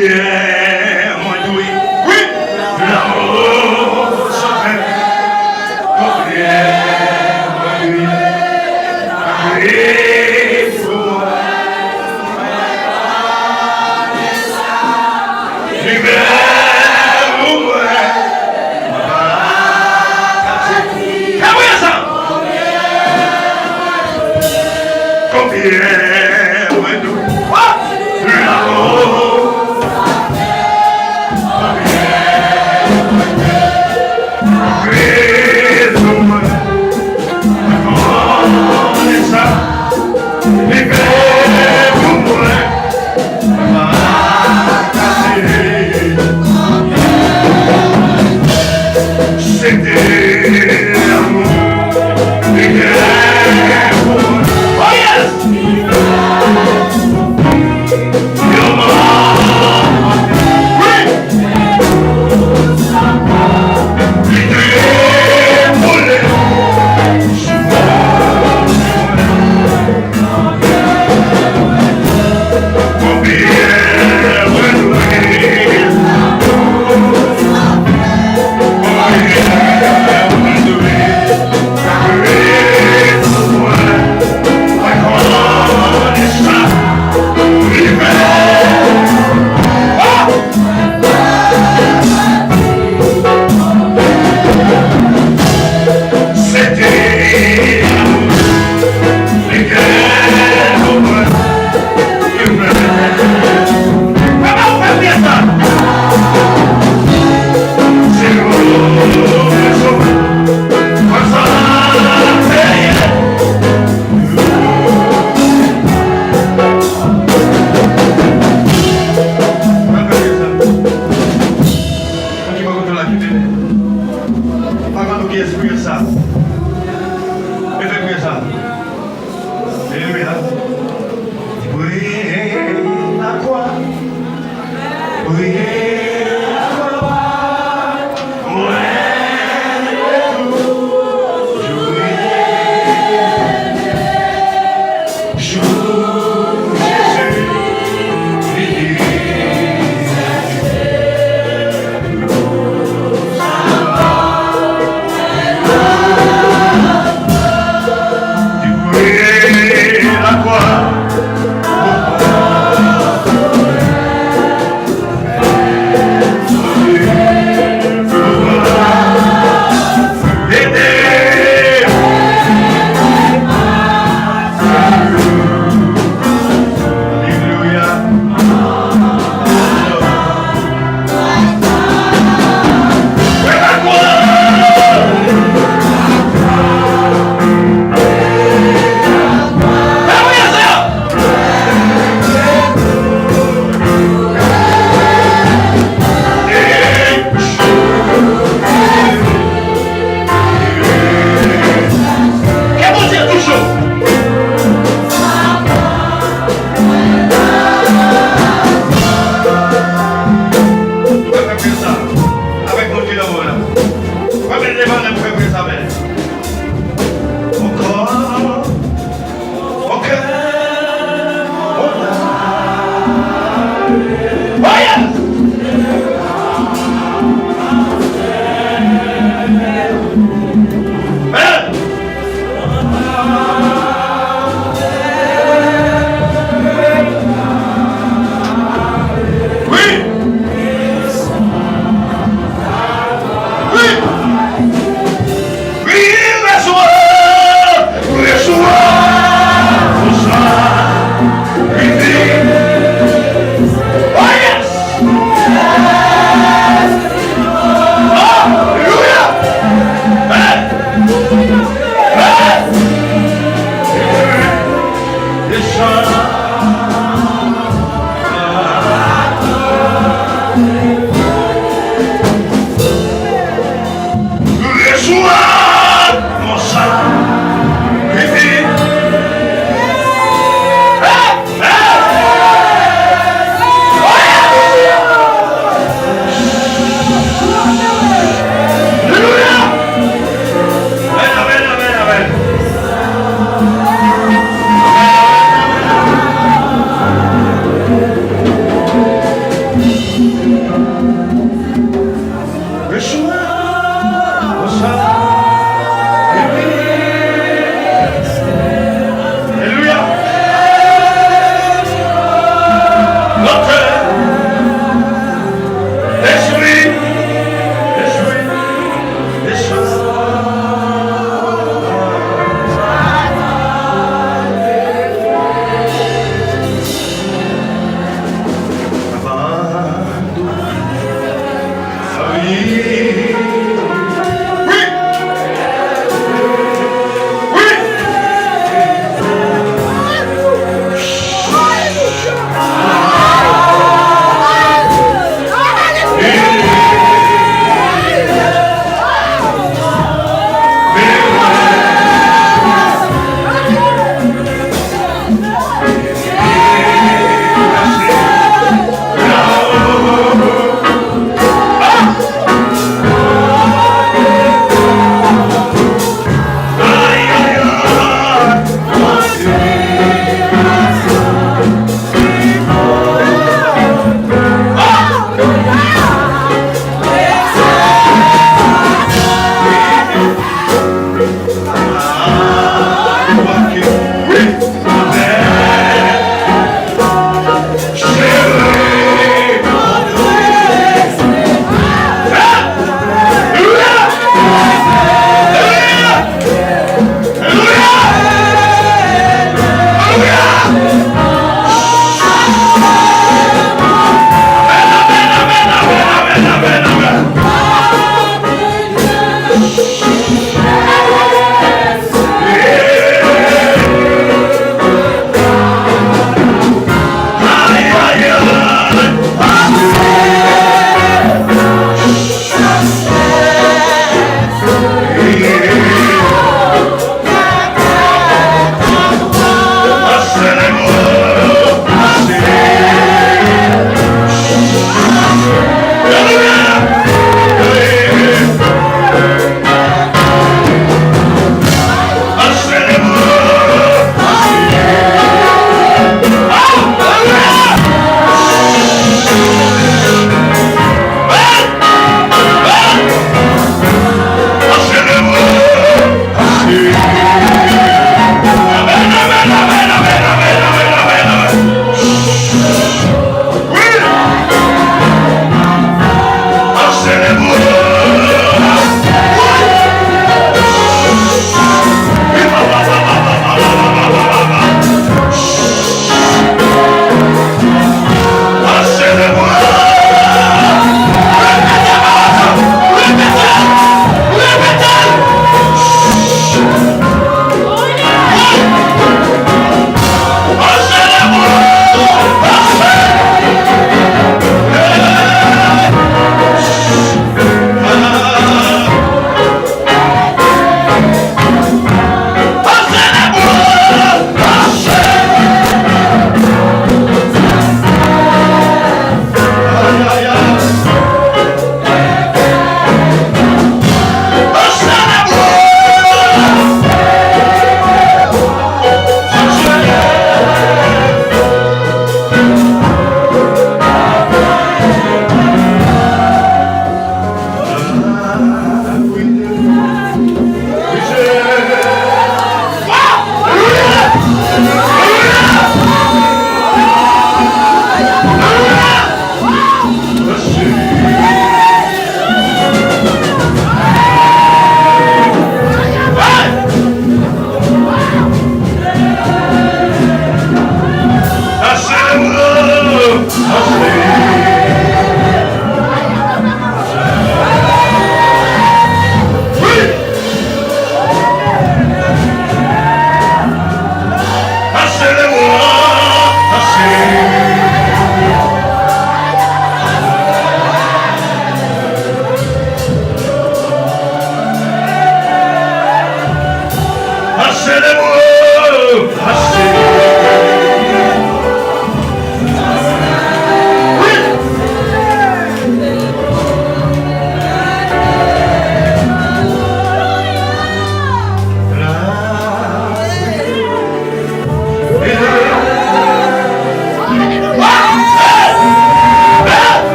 Konbyen mwen dwe, wi, lanmou san fen. Konbyen mwen dwe, wi, pou mwen. Libere mwen. Sa vre sa. Konbyen mwen dwe, lanmou. Konbyen mwen dwe, rezon mwen. Konnen sa. Libere pou mwen.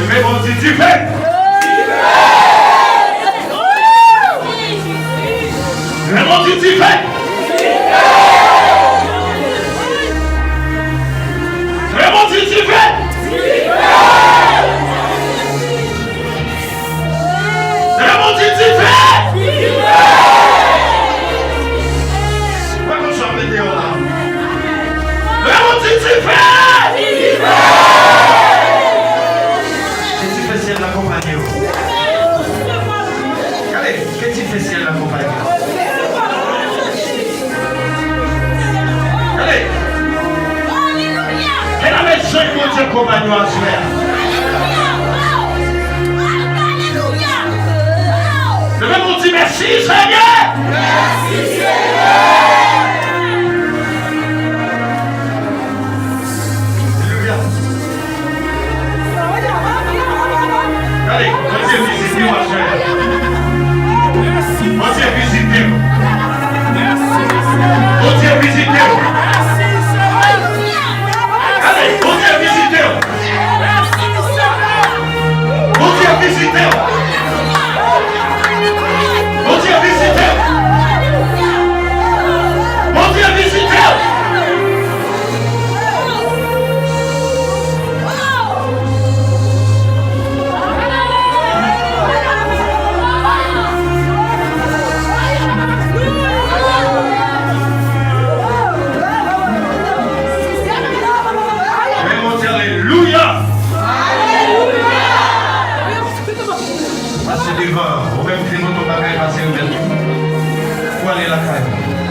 Leve men w, di dife! Leve men w, di dife! Leve men w, di dife! Lè Bondye di fè! Ou pa konn sa w ap mete yo la. Lè Bondye di fè! Ke dife syèl la akonpanye w. Gade, ke dife syèl la akonpanye w. Gade. Medam e zanj Bondye konpanye w aswè a. Leve men w di, mèsi, Senyè. Alelouya. Gade, Bondye vizite w aswè a. Bondye vizite w. Bondye vizite w. Gade, Bondye vizite w. Bondye vizite w. Ou menm, se moto pa kay pase remèt. Ou ale lakay.